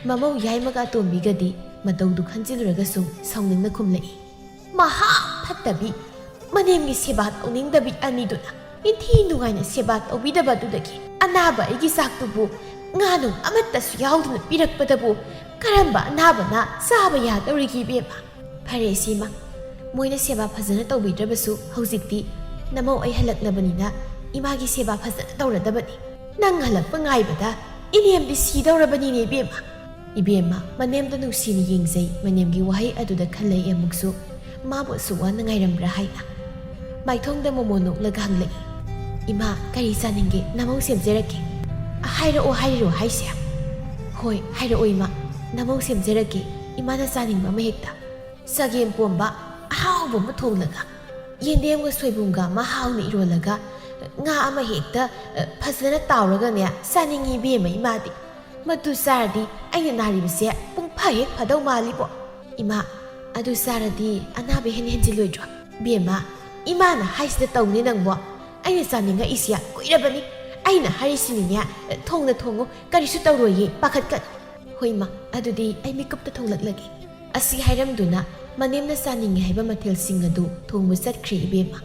ꯃꯃꯧ ꯌꯥꯏꯃꯒ ꯑꯇꯣꯝꯕꯤꯒꯗꯤ ꯃꯇꯧꯗꯨ ꯈꯟꯖꯤꯜꯂꯨꯔꯒꯁꯨ ꯁꯥꯎꯅꯤꯡꯅ ꯈꯨꯝꯂꯛꯏ꯫ "ꯃꯍꯥ ꯐꯠꯇꯕꯤ, ꯃꯅꯦꯝꯒꯤ ꯁꯦꯕꯥ ꯇꯧꯅꯤꯡꯗꯕꯤ ꯑꯅꯤꯗꯨꯅ ꯅꯤꯡꯊꯤ ꯅꯨꯡꯉꯥꯏꯅ ꯁꯦꯕꯥ ꯇꯧꯕꯤꯗꯕ ꯑꯗꯨꯗꯒꯤ ꯑꯅꯥꯕ ꯑꯩꯒꯤ ꯆꯥꯛꯇꯨꯕꯨ ꯉꯥ ꯅꯨꯡ ꯑꯃꯠꯇꯁꯨ ꯌꯥꯎꯗꯅ ꯄꯤꯔꯛꯄꯗꯕꯨ ꯀꯔꯝꯕ ꯑꯅꯥꯕꯅ ꯆꯥꯕ ꯌꯥꯗꯧꯔꯤꯒꯦ ꯏꯕꯦꯝꯃ? ꯐꯔꯦ ꯁꯤꯃ, ꯃꯣꯏꯅ ꯁꯦꯕꯥ ꯐꯖꯅ ꯇꯧꯕꯤꯗ꯭ꯔꯕꯁꯨ ꯍꯧꯖꯤꯛꯇꯤ ꯅꯃꯧ ꯑꯩ ꯍꯜꯂꯛꯂꯕꯅꯤꯅ ꯏꯃꯥꯒꯤ ꯁꯦꯕꯥ ꯐꯖꯅ ꯇꯧꯔꯗꯕꯅꯤ꯫ ꯅꯪ ꯍꯜꯂꯛꯄ ꯉꯥꯏꯕꯗ ꯏꯅꯦꯝꯗꯤ ꯁꯤꯗꯧꯔꯕꯅꯤꯅꯦ ꯏꯕꯦꯝꯃ"꯫ ꯏꯕꯦꯝꯃ ꯃꯅꯦꯝꯗ ꯅꯨꯡꯁꯤꯅ ꯌꯦꯡꯖꯩ꯫ ꯃꯅꯦꯝꯒꯤ ꯋꯥꯍꯩ ꯑꯗꯨꯗ ꯈꯜꯂꯛꯏ ꯑꯃꯨꯛꯁꯨ, ꯃꯥꯕꯨ ꯑꯁꯨꯛ ꯋꯥꯅ ꯉꯥꯏꯔꯝꯕ꯭ꯔꯥ ꯍꯥꯏꯅ꯫ ꯃꯥꯏꯊꯣꯡꯗ ꯃꯣꯃꯣꯟ ꯅꯣꯛꯂꯒ ꯍꯪꯂꯛꯏ꯫ "ꯏꯃꯥ, ꯀꯔꯤ ꯆꯥꯅꯤꯡꯒꯦ? ꯅꯃꯧ ꯁꯦꯝꯖꯔꯛꯀꯦ"꯫ "ꯍꯥꯏꯔꯛꯑꯣ ꯍꯥꯏꯔꯤꯔꯣ ꯍꯥꯏꯁꯦ?" "ꯍꯣꯏ, ꯍꯥꯏꯔꯛꯑꯣ ꯏꯃꯥ, ꯅꯃꯧ ꯁꯦꯝꯖꯔꯛꯀꯦ, ꯏꯃꯥꯅ ꯆꯥꯅꯤꯡꯕ ꯑꯃ ꯍꯦꯛꯇ"꯫ "ꯆꯒꯦꯝ ꯄꯣꯝꯕ ꯑꯍꯥꯎꯕ ꯑꯃ ꯊꯣꯡꯂꯒ, ꯌꯦꯟꯗꯦꯝꯒ ꯁꯣꯏꯕꯨꯝꯒ ꯑꯃ ꯍꯥꯎꯅ ꯏꯔꯣꯜꯂꯒ, ꯉꯥ ꯑꯃ ꯍꯦꯛꯇ, ꯑ, ꯐꯖꯅ ꯇꯥꯎꯔꯒꯅꯦ ꯆꯥꯅꯤꯡꯉꯤ ꯏꯕꯦꯝꯃ ꯏꯃꯥꯗꯤ꯫ ꯃꯗꯨ ꯆꯥꯔꯗꯤ ꯑꯩꯅ ꯅꯥꯔꯤꯕꯁꯦ ꯄꯨꯡ ꯐꯥ ꯍꯦꯛ ꯐꯥꯗꯧ ꯃꯥꯜꯂꯤꯕꯣ"꯫ "ꯏꯃꯥ, ꯑꯗꯨ ꯆꯥꯔꯗꯤ ꯑꯅꯥꯕ ꯍꯦꯟꯅ ꯍꯦꯟꯖꯤꯜꯂꯣꯏꯗ꯭ꯔꯣ?" "ꯏꯕꯦꯝꯃ, ꯏꯃꯥꯅ ꯍꯥꯏꯁꯤꯗ ꯇꯧꯅꯤ ꯅꯪꯕꯣ꯫ ꯑꯩꯅ ꯆꯥꯅꯤꯡꯉꯛꯏꯁꯦ ꯀꯨꯏꯔꯕꯅꯤ꯫ ꯑꯩꯅ ꯍꯥꯏꯔꯤꯁꯤꯅꯤꯅꯦ, ꯊꯣꯡꯅ ꯊꯣꯡꯉꯨ, ꯀꯔꯤꯁꯨ ꯇꯧꯔꯣꯏꯌꯦ, ꯄꯥꯈꯠꯀꯅꯨ꯫ ꯍꯣꯏ ꯃꯥ, ꯑꯗꯨꯗꯤ ꯑꯩ ꯃꯤꯀꯨꯞꯇ ꯊꯣꯡꯂꯛꯂꯒꯦ꯫ ꯑꯁꯤ ꯍꯥꯏꯔꯝꯗꯨꯅ ꯃꯅꯦꯝꯅ ꯆꯥꯅꯤꯡꯉꯦ ꯍꯥꯏꯕ ꯃꯊꯦꯜꯁꯤꯡ ꯑꯗꯨ ꯊꯣꯡꯕ ꯆꯠꯈ꯭ꯔꯦ ꯏꯕꯦꯝꯃ꯫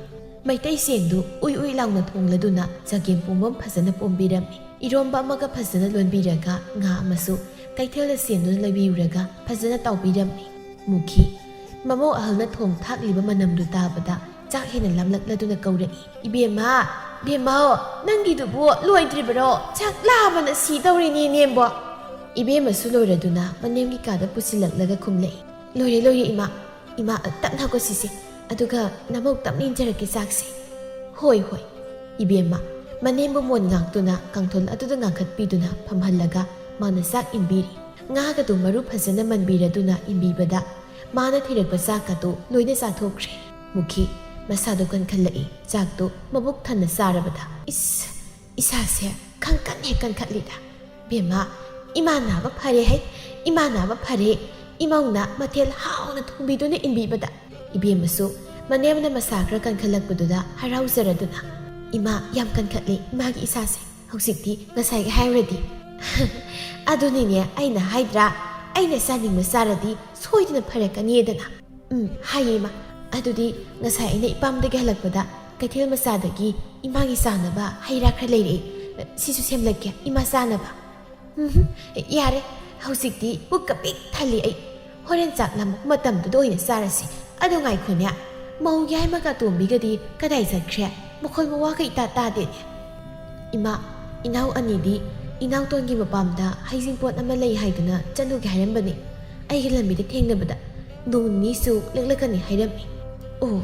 ꯃꯩꯇꯩ ꯆꯦꯡꯗꯨ ꯎꯏ ꯎꯏ ꯂꯥꯎꯅ ꯊꯣꯡꯂꯗꯨꯅ ꯆꯒꯦꯝ ꯄꯣꯝꯕ ꯑꯃ ꯐꯖꯅ ꯄꯣꯝꯕꯤꯔꯝꯃꯤ꯫ ꯏꯔꯣꯝꯕ ꯑꯃꯒ ꯐꯖꯅ ꯂꯣꯟꯕꯤꯔꯒ ꯉꯥ ꯑꯃꯁꯨ ꯀꯩꯊꯦꯜꯗ ꯆꯦꯟꯗꯨꯅ ꯂꯩꯕꯤꯔꯨꯔꯒ ꯐꯖꯅ ꯇꯥꯎꯕꯤꯔꯝꯃꯤ꯫ ꯃꯨꯈꯤ꯫ ꯃꯃꯧ ꯑꯍꯜꯅ ꯊꯣꯡ ꯊꯥꯛꯂꯤꯕ ꯃꯅꯝꯗꯨ ꯇꯥꯕꯗ ꯆꯥꯛ ꯍꯦꯟꯅ ꯂꯥꯝꯂꯛꯂꯗꯨꯅ ꯀꯧꯔꯛꯏ, "ꯏꯕꯦꯝꯃ, ꯏꯕꯦꯝꯃ, ꯅꯪꯒꯤꯗꯨꯕꯨ ꯂꯣꯏꯗ꯭ꯔꯤꯕꯔꯣ? ꯆꯥꯛ ꯂꯥꯝꯕꯅ ꯁꯤ ꯇꯧꯔꯤꯅꯤ ꯅꯦꯝꯕꯣ!" ꯏꯕꯦꯝꯃꯁꯨ ꯂꯣꯏꯔꯗꯨꯅ ꯃꯅꯦꯝꯒꯤ ꯀꯥꯗ ꯄꯨꯁꯤꯜꯂꯛꯂꯒ ꯈꯨꯝꯂꯛꯏ, "ꯂꯣꯏꯔꯦ, ꯂꯣꯏꯔꯦ ꯏꯃꯥ꯫ ꯏꯃꯥ, ꯇꯞꯅ ꯍꯧꯒꯠꯁꯤꯁꯦ, ꯑꯗꯨꯒ ꯅꯃꯧ ꯇꯞꯅ ꯏꯟꯖꯔꯛꯀꯦ ꯆꯥꯛꯁꯦ꯫" "ꯍꯣꯏ, ꯍꯣꯏ꯫" ꯏꯕꯦꯝꯃ, ꯃꯅꯦꯝꯕꯨ ꯃꯣꯟ ꯉꯥꯛꯇꯨꯅ ꯀꯥꯡꯊꯣꯜ ꯑꯗꯨꯗ ꯉꯥꯡꯈꯠꯄꯤꯗꯨꯅ ꯐꯝꯍꯜꯂꯒ ꯃꯥꯅ ꯆꯥꯛ ꯏꯟꯕꯤꯔꯤ꯫ ꯉꯥꯒꯗꯨ ꯃꯔꯨ ꯐꯖꯅ ꯃꯟꯕꯤꯔꯗꯨꯅ ꯏꯟꯕꯤꯕꯗ ꯃꯥꯅ ꯊꯤꯔꯛꯄ ꯆꯥꯛꯀꯗꯨ ꯂꯣꯏꯅ ꯆꯥꯊꯣꯛꯈ꯭ꯔꯦ꯫ ꯃꯨꯈꯤ, ꯃꯁꯥꯗꯨ ꯀꯟꯈꯠꯂꯛꯏ, ꯆꯥꯛꯇꯨ ꯃꯕꯨꯛ ꯊꯟꯅ ꯆꯥꯔꯕꯗ, "ꯏꯁ, ꯏꯁꯥꯁꯦ ꯈꯪꯀꯟ ꯍꯦꯛ ꯀꯟꯈꯠꯂꯤꯗ꯫ ꯕꯦꯝꯃ, ꯏꯃꯥ ꯅꯥꯕ ꯐꯔꯦ ꯍꯩ, ꯏꯃꯥ ꯅꯥꯕ ꯐꯔꯦ꯫ ꯏꯃꯧꯅ ꯃꯊꯦꯜ ꯍꯥꯎꯅ ꯊꯣꯡꯕꯤꯗꯨꯅ ꯏꯟꯕꯤꯕꯗ꯫" ꯏꯕꯦꯝꯃꯁꯨ ꯃꯅꯦꯝꯅ ꯃꯁꯥ ꯈꯔ ꯀꯟꯈꯠꯂꯛꯄꯗꯨꯗ ꯍꯔꯥꯎꯖꯔꯗꯨꯅ, "ꯏꯃꯥ, ꯌꯥꯝ ꯀꯟꯈꯠꯂꯦ ꯏꯃꯥꯒꯤ ꯏꯁꯥꯁꯦ ꯍꯧꯖꯤꯛꯇꯤ, ꯉꯁꯥꯏꯒ ꯍꯥꯏꯔꯨꯔꯗꯤ꯫" "ꯑꯗꯨꯅꯤꯅꯦ ꯑꯩꯅ ꯍꯥꯏꯗ꯭ꯔꯥ, ꯑꯩꯅ ꯆꯥꯅꯤꯡꯕ ꯆꯥꯔꯗꯤ ꯁꯣꯏꯗꯅ ꯐꯔꯛꯀꯅꯤꯗꯅ꯫" "ꯎꯝ, ꯍꯥꯏꯌꯦ ꯏꯃꯥ꯫ ꯑꯗꯨꯗꯤ ꯉꯁꯥꯏ ꯑꯩꯅ ꯏꯄꯥꯝꯗꯒꯤ ꯍꯜꯂꯛꯄꯗ ꯀꯩꯊꯦꯜ ꯃꯆꯥꯗꯒꯤ ꯏꯃꯥꯒꯤ ꯆꯥꯅꯕ ꯍꯩ ꯔꯥ ꯈꯔ ꯂꯩꯔꯛꯑꯦ꯫ ꯁꯤꯁꯨ ꯁꯦꯝꯂꯛꯀꯦ ꯏꯃꯥ ꯆꯥꯅꯕ꯫" "ꯎꯝ, ꯌꯥꯔꯦ, ꯍꯧꯖꯤꯛꯇꯤ ꯄꯨꯛꯀ ꯄꯤꯛ ꯊꯜꯂꯤ ꯑꯩ꯫ ꯍꯣꯔꯦꯟ ꯆꯥꯛ ꯂꯥꯝꯃꯛꯄ ꯃꯇꯝꯗꯨꯗ ꯑꯣꯏꯅ ꯆꯥꯔꯁꯤ꯫ ꯑꯗꯨ ꯉꯥꯏꯈꯣꯅꯦ, ꯃꯧ ꯌꯥꯏꯃꯒ ꯑꯇꯣꯝꯕꯤꯒꯗꯤ ꯀꯗꯥꯏ ꯆꯠꯈ꯭ꯔꯦ? ꯃꯈꯣꯜ ꯃꯋꯥꯒ ꯏꯇꯥ ꯇꯥꯗꯦꯅꯦ꯫" "ꯏꯃꯥ, ꯏꯅꯥꯎ ꯑꯅꯤꯗꯤ ꯏꯅꯥꯎꯇꯣꯟꯒꯤ ꯃꯄꯥꯝꯗ ꯍꯩꯖꯤꯡꯄꯣꯠ ꯑꯃ ꯂꯩ ꯍꯥꯏꯗꯨꯅ ꯆꯠꯂꯨꯒꯦ ꯍꯥꯏꯔꯝꯕꯅꯤ꯫ ꯑꯩꯒ ꯂꯝꯕꯤꯗ ꯊꯦꯡꯅꯕꯗ ꯅꯣꯡ ꯅꯤꯅꯤꯁꯨ ꯂꯦꯛꯂꯛꯀꯅꯤ ꯍꯥꯏꯔꯝꯃꯤ꯫" "ꯑꯣ,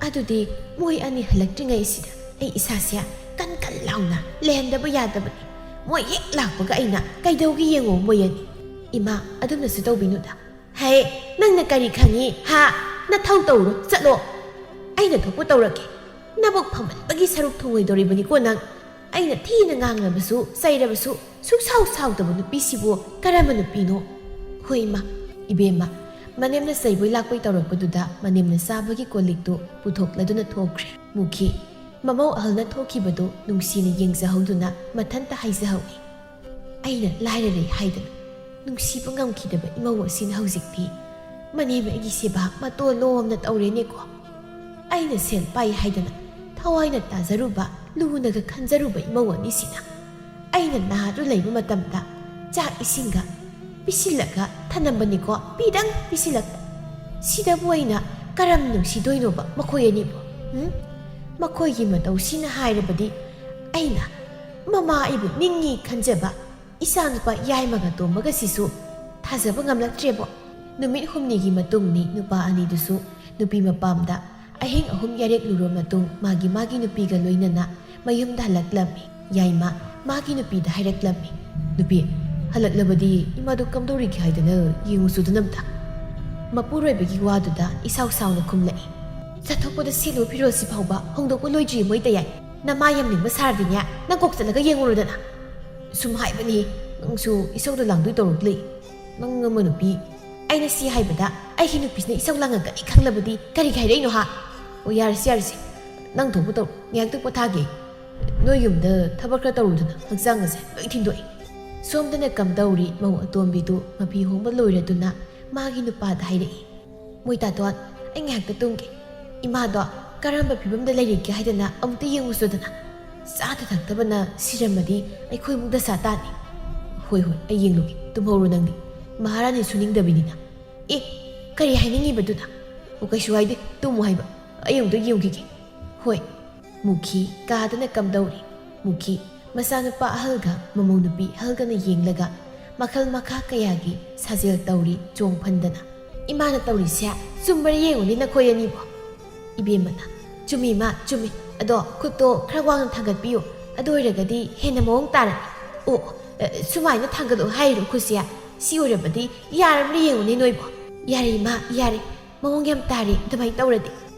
ꯑꯗꯨꯗꯤ ꯃꯣꯏ ꯑꯅꯤ ꯍꯜꯂꯛꯇ꯭ꯔꯤꯉꯩꯁꯤꯗ ꯑꯩ ꯏꯁꯥꯁꯦ ꯀꯟ ꯀꯟ ꯂꯥꯎꯅ ꯂꯩꯍꯟꯗꯕ ꯌꯥꯗꯕꯅꯤ꯫ ꯃꯣꯏ ꯍꯦꯛ ꯂꯥꯛꯄꯒ ꯑꯩꯅ ꯀꯩꯗꯧꯒꯦ ꯌꯦꯡꯉꯣ ꯃꯣꯏ ꯑꯅꯤ꯫" "ꯏꯃꯥ, ꯑꯗꯨꯝꯅꯁꯨ ꯇꯧꯕꯤꯅꯨꯗ꯫" "ꯍꯦ, ꯅꯪꯅ ꯀꯔꯤ ꯈꯪꯉꯤ ꯍꯥ? ꯅꯊꯧ ꯇꯧꯔꯣ, ꯆꯠꯂꯣ꯫ ꯑꯩꯅ ꯊꯣꯛꯄ ꯇꯧꯔꯒꯦ꯫ ꯅꯕꯨꯛ ꯐꯃꯟꯕꯒꯤ ꯁꯔꯨꯛ ꯊꯨꯡꯉꯣꯏꯗꯧꯔꯤꯕꯅꯤꯀꯣ ꯅꯪ꯫ ꯑꯩꯅ ꯊꯤꯅ ꯉꯥꯡꯂꯕꯁꯨ, ꯆꯩꯔꯕꯁꯨ ꯁꯨꯛꯁꯥꯎ ꯁꯥꯎꯗꯕ ꯅꯨꯄꯤꯁꯤꯕꯨ ꯀꯔꯝꯕ ꯅꯨꯄꯤꯅꯣ?" "ꯍꯣꯏ ꯏꯃꯥ꯫" ꯏꯕꯦꯝꯃ, ꯃꯅꯦꯝꯅ ꯆꯩꯕꯣꯏ ꯂꯥꯛꯄꯣꯏ ꯇꯧꯔꯛꯄꯗꯨꯗ ꯃꯅꯦꯝꯅ ꯆꯥꯕꯒꯤ ꯀꯣꯜ ꯂꯤꯛꯇꯨ ꯄꯨꯊꯣꯛꯂꯗꯨꯅ ꯊꯣꯛꯈ꯭ꯔꯦ꯫ ꯃꯨꯈꯤ꯫ ꯃꯃꯧ ꯑꯍꯜꯅ ꯊꯣꯛꯈꯤꯕꯗꯨ ꯅꯨꯡꯁꯤꯅ ꯌꯦꯡꯖꯍꯧꯗꯨꯅ ꯃꯊꯟꯇ ꯍꯥꯏꯖꯍꯧꯏ꯫ ꯑꯩꯅ ꯂꯥꯏꯔꯔꯦ ꯍꯥꯏꯗꯅ ꯅꯨꯡꯁꯤꯕ ꯉꯝꯈꯤꯗꯕ ꯏꯃꯧ ꯑꯁꯤꯅ ꯍꯧꯖꯤꯛꯇꯤ ꯃꯅꯦꯝ ꯑꯩꯒꯤ ꯁꯦꯕꯥ ꯃꯇꯣꯟ ꯂꯣꯝꯅ ꯇꯧꯔꯦꯅꯦꯀꯣ꯫ ꯑꯩꯅ ꯁꯦꯜ ꯄꯥꯏ ꯍꯥꯏꯗꯅ ꯊꯋꯥꯏꯅ ꯇꯥꯖꯔꯨꯕ, ꯂꯨꯅꯒ ꯈꯟꯖꯔꯨꯕ ꯏꯃꯧ ꯑꯅꯤꯁꯤꯅ ꯑꯩꯅ ꯅꯥꯗꯨ ꯂꯩꯕ ꯃꯇꯝꯗ ꯆꯥꯛ ꯏꯁꯤꯡꯒ ꯄꯤꯁꯤꯜꯂꯒ ꯊꯅꯝꯕꯅꯤꯀꯣ, ꯄꯤꯗꯪ ꯄꯤꯁꯤꯜꯂꯛꯄ꯫ ꯁꯤꯗꯕꯨ ꯑꯩꯅ ꯀꯔꯝ ꯅꯨꯡꯁꯤꯗꯣꯏꯅꯣꯕ ꯃꯈꯣꯏ ꯑꯅꯤꯕꯨ? ꯎꯝ? ꯃꯈꯣꯏꯒꯤ ꯃꯇꯧꯁꯤꯅ ꯍꯥꯏꯔꯕꯗꯤ ꯑꯩꯅ ꯃꯃꯥ ꯑꯩꯕꯨ ꯅꯤꯡꯉꯤ ꯈꯟꯖꯕ ꯏꯆꯥꯅꯨꯄꯥ ꯌꯥꯏꯃꯒ ꯇꯣꯝꯕꯒꯁꯤꯁꯨ ꯊꯥꯖꯕ ꯉꯝꯂꯛꯇ꯭ꯔꯦꯕꯣ꯫ ꯅꯨꯃꯤꯠ ꯍꯨꯝꯅꯤꯒꯤ ꯃꯇꯨꯡꯅꯤ ꯅꯨꯄꯥ ꯑꯅꯤꯗꯨꯁꯨ ꯅꯨꯄꯤ ꯃꯄꯥꯝꯗ ꯑꯍꯤꯡ ꯑꯍꯨꯝ ꯌꯥꯔꯦꯛꯂꯨꯔꯕ ꯃꯇꯨꯡ ꯃꯥꯒꯤ ꯃꯥꯒꯤ ꯅꯨꯄꯤꯒ ꯂꯣꯏꯅꯅ ꯃꯌꯨꯝꯗ ꯍꯜꯂꯛꯂꯝꯃꯤ꯫ ꯌꯥꯏꯃ ꯃꯥꯒꯤ ꯅꯨꯄꯤꯗ ꯍꯥꯏꯔꯛꯂꯝꯃꯤ, "ꯅꯨꯄꯤ, ꯍꯜꯂꯛꯂꯕꯗꯤ ꯏꯃꯥꯗꯨ ꯀꯝꯗꯧꯔꯤꯒꯦ ꯍꯥꯏꯗꯅ ꯌꯦꯡꯉꯨꯆꯣꯗꯅ ꯑꯝꯇ?" ꯃꯄꯨꯔꯣꯏꯕꯒꯤ ꯋꯥꯗꯨꯗ ꯏꯁꯥꯎ ꯁꯥꯎꯅ ꯈꯨꯝꯂꯛꯏ, "ꯆꯠꯊꯣꯛꯄꯗ ꯁꯦꯠꯂꯤꯕ ꯐꯤꯔꯣꯜꯁꯤ ꯐꯥꯎꯕ ꯍꯣꯡꯗꯣꯛꯄ ꯂꯣꯏꯗ꯭ꯔꯤ ꯃꯣꯏ ꯇꯌꯥꯏ꯫ ꯅꯃꯥ ꯌꯥꯝ ꯅꯤꯡꯕ ꯁꯥꯔꯗꯤꯅꯦ, ꯅꯪ ꯀꯣꯛ ꯆꯠꯂꯒ ꯌꯦꯡꯉꯨꯔꯣꯗꯅ꯫ ꯁꯨꯝ ꯍꯥꯏꯕꯅꯤ, ꯅꯪꯁꯨ ꯏꯁꯧꯗ ꯂꯥꯡꯗꯣꯏ ꯇꯧꯔꯛꯂꯤ꯫ ꯅꯪ ꯑꯃ ꯅꯨꯄꯤ, ꯑꯩꯅ ꯁꯤ ꯍꯥꯏꯕꯗ ꯑꯩꯒꯤ ꯅꯨꯄꯤꯁꯤꯅ ꯏꯁꯧ ꯂꯥꯡꯉꯛꯀꯅꯤ ꯈꯪꯂꯕꯗꯤ ꯀꯔꯤꯒꯤ ꯍꯥꯏꯔꯛꯏꯅꯣ ꯍꯥ? ꯑꯣ, ꯌꯥꯔꯦꯁꯦ, ꯌꯥꯔꯦꯁꯦ, ꯅꯪ ꯊꯣꯛꯄ ꯇꯧꯔꯣ, ꯉꯥꯏꯍꯥꯛꯇ ꯄꯣꯊꯥꯒꯦ꯫ ꯅꯣꯏ ꯌꯨꯝꯗ ꯊꯕꯛ ꯈꯔ ꯇꯧꯔꯨꯗꯅ ꯍꯛꯆꯥꯡ ꯑꯁꯦ ꯂꯣꯏ ꯊꯤꯟꯗꯣꯛꯏ꯫" ꯁꯣꯝꯗꯅ ꯀꯝꯗꯧꯔꯤ ꯃꯧ ꯑꯇꯣꯝꯕꯤꯗꯨ ꯃꯐꯤ ꯍꯣꯡꯕ ꯂꯣꯏꯔꯗꯨꯅ ꯃꯥꯒꯤ ꯅꯨꯄꯥꯗ ꯍꯥꯏꯔꯛꯏ, "ꯃꯣꯏ ꯇꯥꯇꯣꯟ, ꯑꯩ ꯉꯥꯏꯍꯥꯛꯇ ꯇꯨꯝꯒꯦ꯫ ꯏꯃꯥꯗꯣ ꯀꯔꯝꯕ ꯐꯤꯕꯝꯗ ꯂꯩꯔꯤꯒꯦ ꯍꯥꯏꯗꯅ ꯑꯃꯨꯛꯇ ꯌꯦꯡꯉꯨꯆꯣꯗꯅ꯫ ꯆꯥꯗ ꯊꯛꯇꯕꯅ ꯁꯤꯔꯝꯃꯗꯤ ꯑꯩꯈꯣꯏ ꯑꯃꯨꯛ ꯗꯁꯥ ꯇꯥꯅꯤ꯫" "ꯍꯣꯏ, ꯍꯣꯏ, ꯑꯩ ꯌꯦꯡꯂꯨꯒꯦ꯫ ꯇꯨꯝꯍꯧꯔꯣ ꯅꯪꯗꯤ꯫ ꯃꯍꯥꯔꯥꯅꯤ ꯁꯨꯅꯤꯡꯗꯕꯤꯅꯤꯅ꯫" "ꯑꯦ, ꯀꯔꯤ ꯍꯥꯏꯅꯤꯡꯉꯤꯕꯗꯨꯅ?" "ꯑꯣ, ꯀꯩꯁꯨ ꯍꯥꯏꯗꯦ꯫ ꯇꯨꯝꯃꯨ ꯍꯥꯏꯕ꯫ ꯑꯩ ꯑꯃꯨꯛꯇ ꯌꯦꯡꯈꯤꯒꯦ꯫" "ꯍꯣꯏ꯫" ꯃꯨꯈꯤ ꯀꯥꯗꯅ ꯀꯝꯗꯧꯔꯤ꯫ ꯃꯨꯈꯤ ꯃꯆꯥꯅꯨꯄꯥ ꯑꯍꯜꯒ ꯃꯃꯧ ꯅꯨꯄꯤ ꯑꯍꯜꯒꯅ ꯌꯦꯡꯂꯒ ꯃꯈꯜ ꯃꯈꯥ ꯀꯌꯥꯒꯤ ꯁꯥꯖꯦꯜ ꯇꯧꯔꯤ ꯆꯣꯡ ꯐꯟꯗꯅ꯫ "ꯏꯃꯥꯅ ꯇꯧꯔꯤꯁꯦ ꯆꯨꯝꯕ꯭ꯔꯥ ꯌꯦꯡꯉꯨꯅꯦ ꯅꯈꯣꯏ ꯑꯅꯤꯕꯣ꯫" ꯏꯕꯦꯝꯃꯅ, "ꯆꯨꯝꯃꯤ ꯏꯃꯥ, ꯆꯨꯝꯃꯤ꯫ ꯑꯗꯣ ꯈꯨꯠꯇꯣ ꯈꯔ ꯋꯥꯡꯅ ꯊꯥꯡꯒꯠꯄꯤꯌꯨ꯫ ꯑꯗꯨ ꯑꯣꯏꯔꯒꯗꯤ ꯍꯦꯟꯅ ꯃꯑꯣꯡ ꯇꯥꯔꯅꯤ꯫ ꯑꯣ, ꯑ, ꯁꯨꯃꯥꯏꯅ ꯊꯥꯡꯒꯠꯂꯨ ꯍꯥꯏꯔꯤꯔꯣ ꯈꯨꯠꯁꯦ? ꯁꯤ ꯑꯣꯏꯔꯕꯗꯤ ꯌꯥꯔꯕ꯭ꯔꯥ ꯌꯦꯡꯉꯨꯅꯦ ꯅꯣꯏꯕꯣ꯫" "ꯌꯥꯔꯦ ꯏꯃꯥ, ꯌꯥꯔꯦ꯫ ꯃꯑꯣꯡ ꯌꯥꯝ ꯇꯥꯔꯦ ꯑꯗꯨꯃꯥꯏꯅ ꯇꯧꯔꯗꯤ꯫"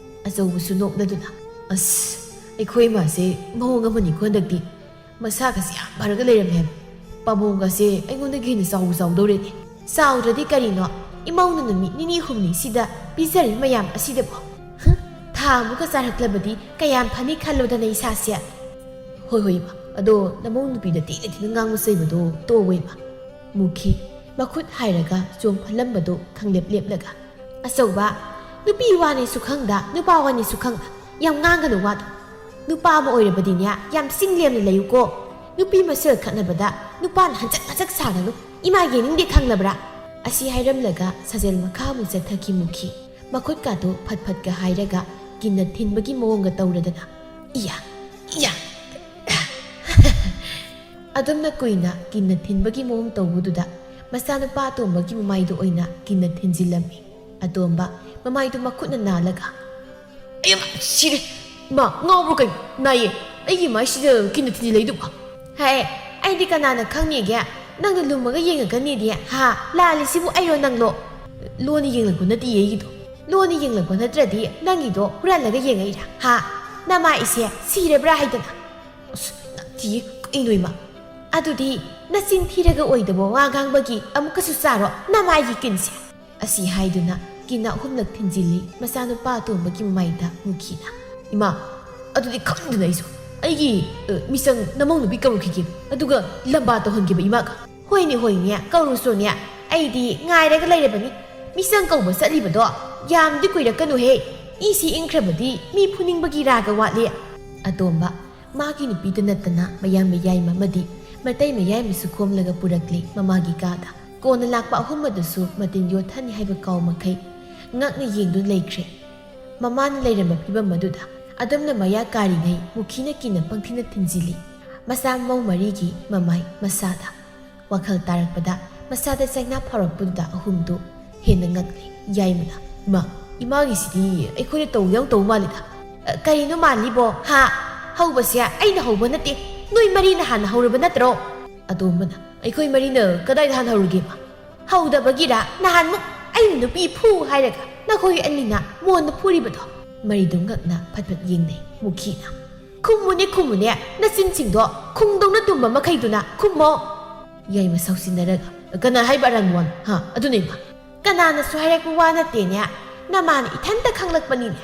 ꯑꯆꯧꯕꯁꯨ ꯅꯣꯛꯂꯗꯨꯅ, "ꯑꯁ, ꯑꯩꯈꯣꯏ ꯏꯃꯥꯁꯦ ꯃꯑꯣꯡ ꯑꯃꯅꯤꯀꯣ ꯍꯟꯗꯛꯇꯤ꯫ ꯃꯁꯥꯒꯁꯦ ꯌꯥꯝ ꯐꯔꯒ ꯂꯩꯔꯝꯃꯦ ꯍꯥꯏꯕ꯫ ꯄꯥꯝꯕꯣꯝꯒꯁꯦ ꯑꯩꯉꯣꯟꯗꯒꯤ ꯍꯦꯟꯅ ꯆꯥꯎꯕ ꯆꯥꯎꯗꯧꯔꯦꯅꯦ꯫" "ꯆꯥꯎꯗ꯭ꯔꯗꯤ ꯀꯔꯤꯅꯣ? ꯏꯃꯧꯅ ꯅꯨꯃꯤꯠ ꯅꯤꯅꯤ ꯍꯨꯝꯅꯤ ꯁꯤꯗ ꯄꯤꯖꯔꯤ ꯃꯌꯥꯝ ꯑꯁꯤꯗꯕꯣ꯫ ꯍꯨꯝ, ꯊꯥ ꯊꯥ ꯑꯃꯨꯛꯀ ꯆꯥꯔꯛꯂꯕꯗꯤ ꯀꯌꯥꯝ ꯐꯅꯤ ꯈꯜꯂꯣꯗꯅ ꯏꯁꯥꯁꯦ꯫ "ꯍꯣꯏ, ꯍꯣꯏ, ꯏꯃꯥ꯫ ꯑꯗꯣ ꯅꯃꯧ ꯅꯨꯄꯤꯗ ꯊꯤꯅ ꯊꯤꯅ ꯉꯥꯡꯕ ꯆꯩꯕꯗꯣ ꯇꯣꯛꯑꯣ, ꯏꯃꯥ꯫" ꯃꯨꯈꯤ ꯃꯈꯨꯠ ꯍꯥꯏꯔꯒ ꯆꯣꯝꯐꯜꯂꯝꯕꯗꯣ ꯈꯪꯂꯦꯞ ꯂꯦꯞꯂꯒ, "ꯑꯆꯧꯕ, ꯅꯨꯄꯤ ꯋꯥꯅꯤꯁꯨ ꯈꯪꯗ, ꯅꯨꯄꯥ ꯋꯥꯅꯤꯁꯨ ꯈꯪꯗ, ꯌꯥꯝ ꯉꯥꯡꯒꯅꯨ ꯋꯥꯗꯣ꯫ ꯅꯨꯄꯥ ꯑꯃ ꯑꯣꯏꯔꯕꯗꯤꯅꯦ, ꯌꯥꯝ ꯆꯤꯡ ꯂꯦꯝꯅ ꯂꯩꯌꯨꯀꯣ꯫ ꯅꯨꯄꯤ ꯃꯁꯦꯜ ꯈꯠꯅꯕꯗ ꯅꯨꯄꯥꯅ ꯍꯟꯆꯛ ꯍꯟꯆꯛ ꯁꯥꯒꯅꯨ꯫ ꯏꯃꯥ ꯌꯦꯡꯅꯤꯡꯗꯦ, ꯈꯪꯂꯕ꯭ꯔꯥ?" ꯑꯁꯤ ꯍꯥꯏꯔꯝꯂꯒ ꯁꯥꯖꯦꯜ ꯃꯈꯥ ꯑꯃꯨꯛ ꯆꯠꯊꯈꯤ ꯃꯨꯈꯤ꯫ ꯃꯈꯨꯠꯀꯥꯗꯣ ꯐꯠ ꯐꯠꯀ ꯍꯥꯏꯔꯒ ꯀꯤꯟꯅ ꯊꯤꯟꯕꯒꯤ ꯃꯑꯣꯡꯒ ꯇꯧꯔꯗꯅ, "ꯏꯌꯥ, ꯏꯌꯥ!" ꯑꯗꯨꯝꯅ ꯀꯨꯏꯅ ꯀꯤꯟꯅ ꯊꯤꯟꯕꯒꯤ ꯃꯑꯣꯡ ꯇꯧꯕꯗꯨꯗ ꯃꯆꯥꯅꯨꯄꯥ ꯑꯇꯣꯝꯕꯒꯤ ꯃꯃꯥꯏꯗ ꯑꯣꯏꯅ ꯀꯤꯟꯅ ꯊꯤꯟꯖꯤꯜꯂꯝꯃꯤ꯫ ꯑꯇꯣꯝꯕ ꯃꯃꯥꯏꯗꯨ ꯃꯈꯨꯠꯅ ꯅꯥꯜꯂꯒ, "ꯑꯌꯥ, ꯁꯤꯔꯦ! ꯏꯃꯥ, ꯉꯥꯎꯕ꯭ꯔꯣ ꯀꯩꯅꯣ? ꯅꯥꯏꯌꯦ! ꯑꯩꯒꯤ ꯃꯥꯏꯁꯤꯗ ꯀꯤꯟꯅ ꯊꯤꯟꯖꯤꯜꯂꯛꯏꯗꯨꯕꯣ?" "ꯍꯦ, ꯑꯩꯗꯤ ꯀꯅꯥꯅ ꯈꯪꯅꯤꯒꯦ? ꯅꯪꯅ ꯂꯨꯝꯃꯒ ꯌꯦꯡꯉꯒꯅꯤꯗꯤ, ꯍꯥ? ꯂꯥꯜꯂꯤꯁꯤꯕꯨ ꯑꯩꯔꯣ ꯅꯪꯂꯣ?" "ꯂꯣꯟꯅ ꯌꯦꯡꯂꯛꯄ ꯅꯠꯇꯤꯌꯦ ꯑꯩꯒꯤꯗꯣ꯫ ꯂꯣꯟꯅ ꯌꯦꯡꯂꯛꯄ ꯅꯠꯇ꯭ꯔꯗꯤ ꯅꯪꯒꯤꯗꯣ ꯍꯨꯔꯥꯜꯂꯒ ꯌꯦꯡꯉꯛꯏꯔꯥ, ꯍꯥ? ꯅꯃꯥꯏꯁꯦ ꯁꯤꯔꯕ꯭ꯔꯥ ꯍꯥꯏꯗꯅ?" "ꯑꯁ, ꯅꯠꯇꯤꯌꯦ, ꯀꯩꯅꯣ ꯏꯃꯥ?" "ꯑꯗꯨꯗꯤ ꯅꯆꯤꯟ ꯊꯤꯔꯒ ꯑꯣꯏꯗꯕ ꯋꯥ ꯉꯥꯡꯕꯒꯤ ꯑꯃꯨꯛꯀꯁꯨ ꯆꯥꯔꯣ ꯅꯃꯥꯏꯒꯤ ꯀꯤꯟꯁꯦ?" ꯑꯁꯤ ꯍꯥꯏꯗꯨꯅ ꯀꯤꯟꯅ ꯑꯍꯨꯝꯂꯛ ꯊꯤꯟꯖꯤꯜꯂꯤ ꯃꯆꯥꯅꯨꯄꯥ ꯑꯇꯣꯝꯕꯒꯤ ꯃꯃꯥꯏꯗ ꯃꯨꯈꯤꯅ꯫ "ꯏꯃꯥ, ꯑꯗꯨꯗꯤ ꯈꯪꯗꯅ ꯑꯩꯁꯨ ꯑꯩꯒꯤ, ꯑ, ꯃꯤꯆꯪ ꯅꯃꯧ ꯅꯨꯄꯤ ꯀꯧꯔꯨꯈꯤꯒꯦ, ꯑꯗꯨꯒ ꯂꯝꯕꯥ ꯇꯧꯍꯟꯒꯦꯕ ꯏꯃꯥꯒ꯫" "ꯍꯣꯏꯅꯦ, ꯍꯣꯏꯅꯦ, ꯀꯧꯔꯨꯁꯣꯅꯦ, ꯑꯩꯗꯤ ꯉꯥꯏꯔꯒ ꯂꯩꯔꯕꯅꯤ꯫ ꯃꯤꯆꯪ ꯀꯧꯕ ꯆꯠꯂꯤꯕꯗꯣ ꯌꯥꯝꯗꯤ ꯀꯨꯏꯔꯛꯀꯅꯨꯍꯦ꯫ ꯏꯁꯤ ꯏꯪꯈ꯭ꯔꯕꯗꯤ ꯃꯤ ꯐꯨꯅꯤꯡꯕꯒꯤ ꯔꯥꯒ ꯋꯥꯠꯂꯤ꯫" ꯑꯇꯣꯝꯕ ꯃꯥꯒꯤ ꯅꯨꯄꯤꯗ ꯅꯠꯇꯅ ꯃꯌꯥꯝ ꯃꯌꯥꯏꯃ ꯑꯃꯗꯤ ꯃꯇꯩ ꯃꯌꯥꯏꯃꯁꯨ ꯈꯣꯝꯂꯒ ꯄꯨꯔꯛꯂꯤ ꯃꯃꯥꯒꯤ ꯀꯥꯗ꯫ ꯀꯣꯟꯅ ꯂꯥꯛꯄ ꯑꯍꯨꯝ ꯑꯗꯨꯁꯨ ꯃꯇꯤꯟ ꯌꯣꯠꯊꯅꯤ ꯍꯥꯏꯕ ꯀꯥꯎ ꯃꯈꯩ ꯉꯛꯅ ꯌꯦꯡꯗꯨꯅ ꯂꯩꯈ꯭ꯔꯦ꯫ ꯃꯃꯥꯅ ꯂꯩꯔꯝꯕ ꯐꯤꯕꯝ ꯑꯗꯨꯗ ꯑꯗꯨꯝꯅ ꯃꯌꯥ ꯀꯥꯔꯤꯉꯩ ꯃꯨꯈꯤꯅ ꯀꯤꯟꯅ ꯄꯪꯊꯤꯅ ꯊꯤꯟꯖꯤꯜꯂꯤ꯫ ꯃꯆꯥ ꯃꯃꯧ ꯃꯔꯤꯒꯤ ꯃꯃꯥꯏ ꯃꯁꯥꯗ꯫ ꯋꯥꯈꯜ ꯇꯥꯔꯛꯄꯗ ꯃꯁꯥꯗ ꯆꯩꯅꯥ ꯐꯥꯎꯔꯛꯄꯗꯨꯗ ꯑꯍꯨꯝꯗꯨ ꯍꯦꯟꯅ ꯉꯛꯂꯤ꯫ ꯌꯥꯏꯃꯅ, "ꯏꯃꯥ, ꯏꯃꯥꯒꯤꯁꯤꯗꯤ ꯑꯩꯈꯣꯏꯅ ꯇꯧ ꯌꯥꯎ ꯇꯧ ꯃꯥꯜꯂꯤꯗ꯫" "ꯑ, ꯀꯔꯤꯅꯣ ꯃꯥꯜꯂꯤꯕꯣ, ꯍꯥ? ꯍꯧꯕꯁꯦ ꯑꯩꯅ ꯍꯧꯕ ꯅꯠꯇꯦ, ꯅꯣꯏ ꯃꯔꯤꯅ ꯍꯥꯟꯅ ꯍꯧꯔꯕ ꯅꯠꯇ꯭ꯔꯣ?" ꯑꯇꯣꯝꯕꯅ, "ꯑꯩꯈꯣꯏ ꯃꯔꯤꯅ ꯀꯗꯥꯏꯗ ꯍꯥꯟꯅ ꯍꯧꯔꯒꯦꯕ?" "ꯍꯧꯗꯕꯒꯤꯔ ꯅꯍꯥꯟꯃꯨꯛ ꯑꯩꯅ ꯅꯨꯄꯤ ꯐꯨ ꯍꯥꯏꯔꯒ ꯅꯈꯣꯏ ꯑꯅꯤꯅ ꯃꯣꯟꯗ ꯐꯨꯔꯤꯕꯗꯣ?" ꯃꯔꯤꯗꯨ ꯉꯛꯅ ꯐꯠ ꯐꯠ ꯌꯦꯡꯅꯩ ꯃꯨꯈꯤꯅ꯫ "ꯈꯨꯝꯃꯨꯅꯦ, ꯈꯨꯝꯃꯨꯅꯦ, ꯅꯆꯤꯟꯁꯤꯡꯗꯣ ꯈꯨꯡꯗꯧꯅ ꯇꯨꯝꯕ ꯃꯈꯩꯗꯨꯅ ꯈꯨꯝꯃꯣ꯫" ꯌꯥꯏꯃ ꯁꯥꯎꯁꯤꯟꯅꯔꯒ, "ꯀꯅꯥ ꯍꯥꯏꯕ ꯑꯔꯥꯟꯕ ꯋꯥꯅꯣ, ꯍꯥ? ꯑꯗꯨꯅ ꯏꯃꯥ?" "ꯀꯅꯥꯅꯁꯨ ꯍꯥꯏꯔꯛꯄ ꯋꯥ ꯅꯠꯇꯦꯅꯦ, ꯅꯃꯥꯅ ꯏꯊꯟꯇ ꯈꯪꯂꯛꯄꯅꯤꯅꯦ꯫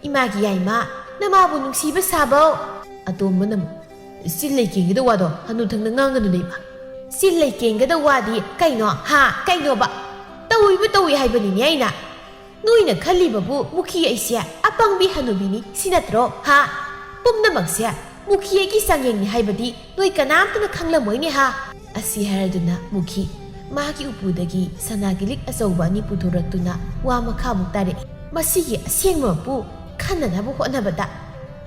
ꯏꯃꯥꯒꯤ ꯌꯥꯏꯃ, ꯅꯃꯥꯕꯨ ꯅꯨꯡꯁꯤꯕ ꯁꯥꯕꯧ꯫ ꯑꯇꯣꯝꯕꯅ ꯑꯃꯨꯛ, "ꯆꯤꯜ ꯂꯩ ꯀꯦꯟꯒꯗ ꯋꯥꯗꯣ ꯍꯅꯨꯊꯪꯗ ꯉꯥꯡꯒꯅꯨꯅꯦ ꯏꯃꯥ꯫ ꯆꯤꯜ ꯂꯩ ꯀꯦꯟꯒꯗ ꯋꯥꯗꯤ ꯀꯩꯅꯣ, ꯍꯥ? ꯀꯩꯅꯣꯕ? ꯇꯧꯏꯕꯨ ꯇꯧꯏ ꯍꯥꯏꯕꯅꯤꯅꯦ ꯑꯩꯅ꯫ ꯅꯣꯏꯅ ꯈꯜꯂꯤꯕꯕꯨ ꯃꯨꯈꯤ ꯑꯩꯁꯦ ꯑꯄꯪꯕꯤ ꯍꯅꯨꯕꯤꯅꯤ ꯁꯤ ꯅꯠꯇ꯭ꯔꯣ, ꯍꯥ? ꯄꯨꯝꯅꯃꯛꯁꯦ ꯃꯨꯈꯤ ꯑꯩꯒꯤ ꯆꯥꯡꯌꯦꯡꯅꯤ ꯍꯥꯏꯕꯗꯤ ꯅꯣꯏ ꯀꯅꯥꯝꯇꯅ ꯈꯪꯂꯝꯃꯣꯏꯅꯦ, ꯍꯥ?" ꯑꯁꯤ ꯍꯥꯏꯔꯗꯨꯅ ꯃꯨꯈꯤ ꯃꯥꯒꯤ ꯎꯄꯨꯗꯒꯤ ꯁꯅꯥꯒꯤ ꯂꯤꯛ ꯑꯆꯧꯕ ꯑꯅꯤ ꯄꯨꯊꯣꯔꯛꯇꯨꯅ ꯋꯥ ꯃꯈꯥꯃꯨꯛ ꯇꯥꯔꯛꯏ꯫ "ꯃꯁꯤꯒꯤ ꯑꯁꯦꯡꯕ ꯃꯄꯨ ꯈꯟꯅꯅꯕ ꯍꯣꯠꯅꯕꯗ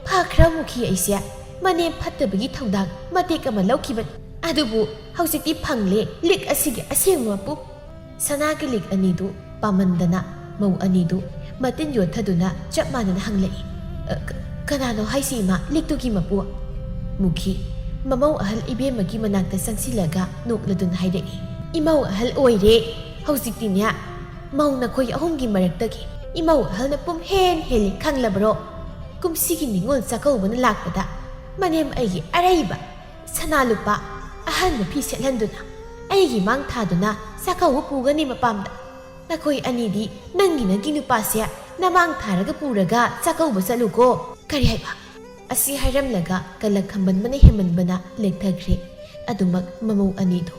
ꯐꯈ꯭ꯔ ꯃꯨꯈꯤ ꯑꯩꯁꯦ ꯃꯅꯦꯝ ꯐꯠꯇꯕꯒꯤ ꯊꯧꯗꯥꯡ ꯃꯇꯦꯛ ꯑꯃ ꯂꯧꯈꯤꯕꯅꯤ꯫ ꯑꯗꯨꯕꯨ ꯍꯧꯖꯤꯛꯇꯤ ꯐꯪꯂꯦ ꯂꯤꯛ ꯑꯁꯤꯒꯤ ꯑꯁꯦꯡꯕ ꯃꯄꯨ꯫" ꯁꯅꯥꯒꯤ ꯂꯤꯛ ꯑꯅꯤꯗꯨ ꯄꯥꯝꯃꯟꯗꯅ ꯃꯧ ꯑꯅꯤꯗꯨ ꯃꯇꯤꯟ ꯌꯣꯠꯊꯗꯨꯅ ꯆꯞ ꯃꯥꯟꯅꯅ ꯍꯪꯂꯛꯏ, "ꯑ, ꯀ-, ꯀꯅꯥꯅꯣ ꯍꯥꯏꯁꯤ ꯏꯃꯥ, ꯂꯤꯛꯇꯨꯒꯤ ꯃꯄꯨ?" ꯃꯨꯈꯤ ꯃꯃꯧ ꯑꯍꯜ ꯏꯕꯦꯝꯃꯒꯤ ꯃꯅꯥꯛꯇ ꯆꯪꯁꯤꯜꯂꯒ ꯅꯣꯛꯂꯗꯨꯅ ꯍꯥꯏꯔꯛꯏ, "ꯏꯃꯧ ꯑꯍꯜ ꯑꯣꯏꯔꯦ꯫ ꯍꯧꯖꯤꯛꯇꯤꯅꯦ ꯃꯧ ꯅꯈꯣꯏ ꯑꯍꯨꯝꯒꯤ ꯃꯔꯛꯇꯒꯤ ꯏꯃꯧ ꯑꯍꯜꯅ ꯄꯨꯝꯍꯦꯟ ꯍꯦꯜꯂꯤ ꯈꯪꯂꯕ꯭ꯔꯣ? ꯀꯨꯝꯁꯤꯒꯤ ꯅꯤꯉꯣꯜ ꯆꯥꯛꯀꯧꯕꯅ ꯂꯥꯛꯄꯗ ꯃꯅꯦꯝ ꯑꯩꯒꯤ ꯑꯔꯩꯕ ꯁꯅꯥ ꯂꯨꯄꯥ ꯑꯍꯟꯕ ꯐꯤ ꯁꯦꯠꯍꯟꯗꯨꯅ ꯑꯩꯒꯤ ꯃꯥꯡ ꯊꯥꯗꯨꯅ ꯆꯥꯛꯀꯧꯕ ꯄꯨꯒꯅꯤ ꯃꯄꯥꯝꯗ꯫ ꯅꯈꯣꯏ ꯑꯅꯤꯗꯤ ꯅꯪꯒꯤ ꯅꯪꯒꯤ ꯅꯨꯄꯥꯁꯦ ꯅꯃꯥꯡ ꯊꯥꯔꯒ ꯄꯨꯔꯒ ꯆꯥꯛꯀꯧꯕ ꯆꯠꯂꯨꯀꯣ꯫" "ꯀꯔꯤ ꯍꯥꯏꯕ?" ꯑꯁꯤ ꯍꯥꯏꯔꯝꯂꯒ ꯀꯂꯛ ꯈꯝꯕꯟꯕꯅ ꯍꯦꯟꯃꯟꯕꯅ ꯂꯦꯛꯊꯈ꯭ꯔꯦ꯫ ꯑꯗꯨꯃꯛ ꯃꯃꯧ ꯑꯅꯤꯗꯨ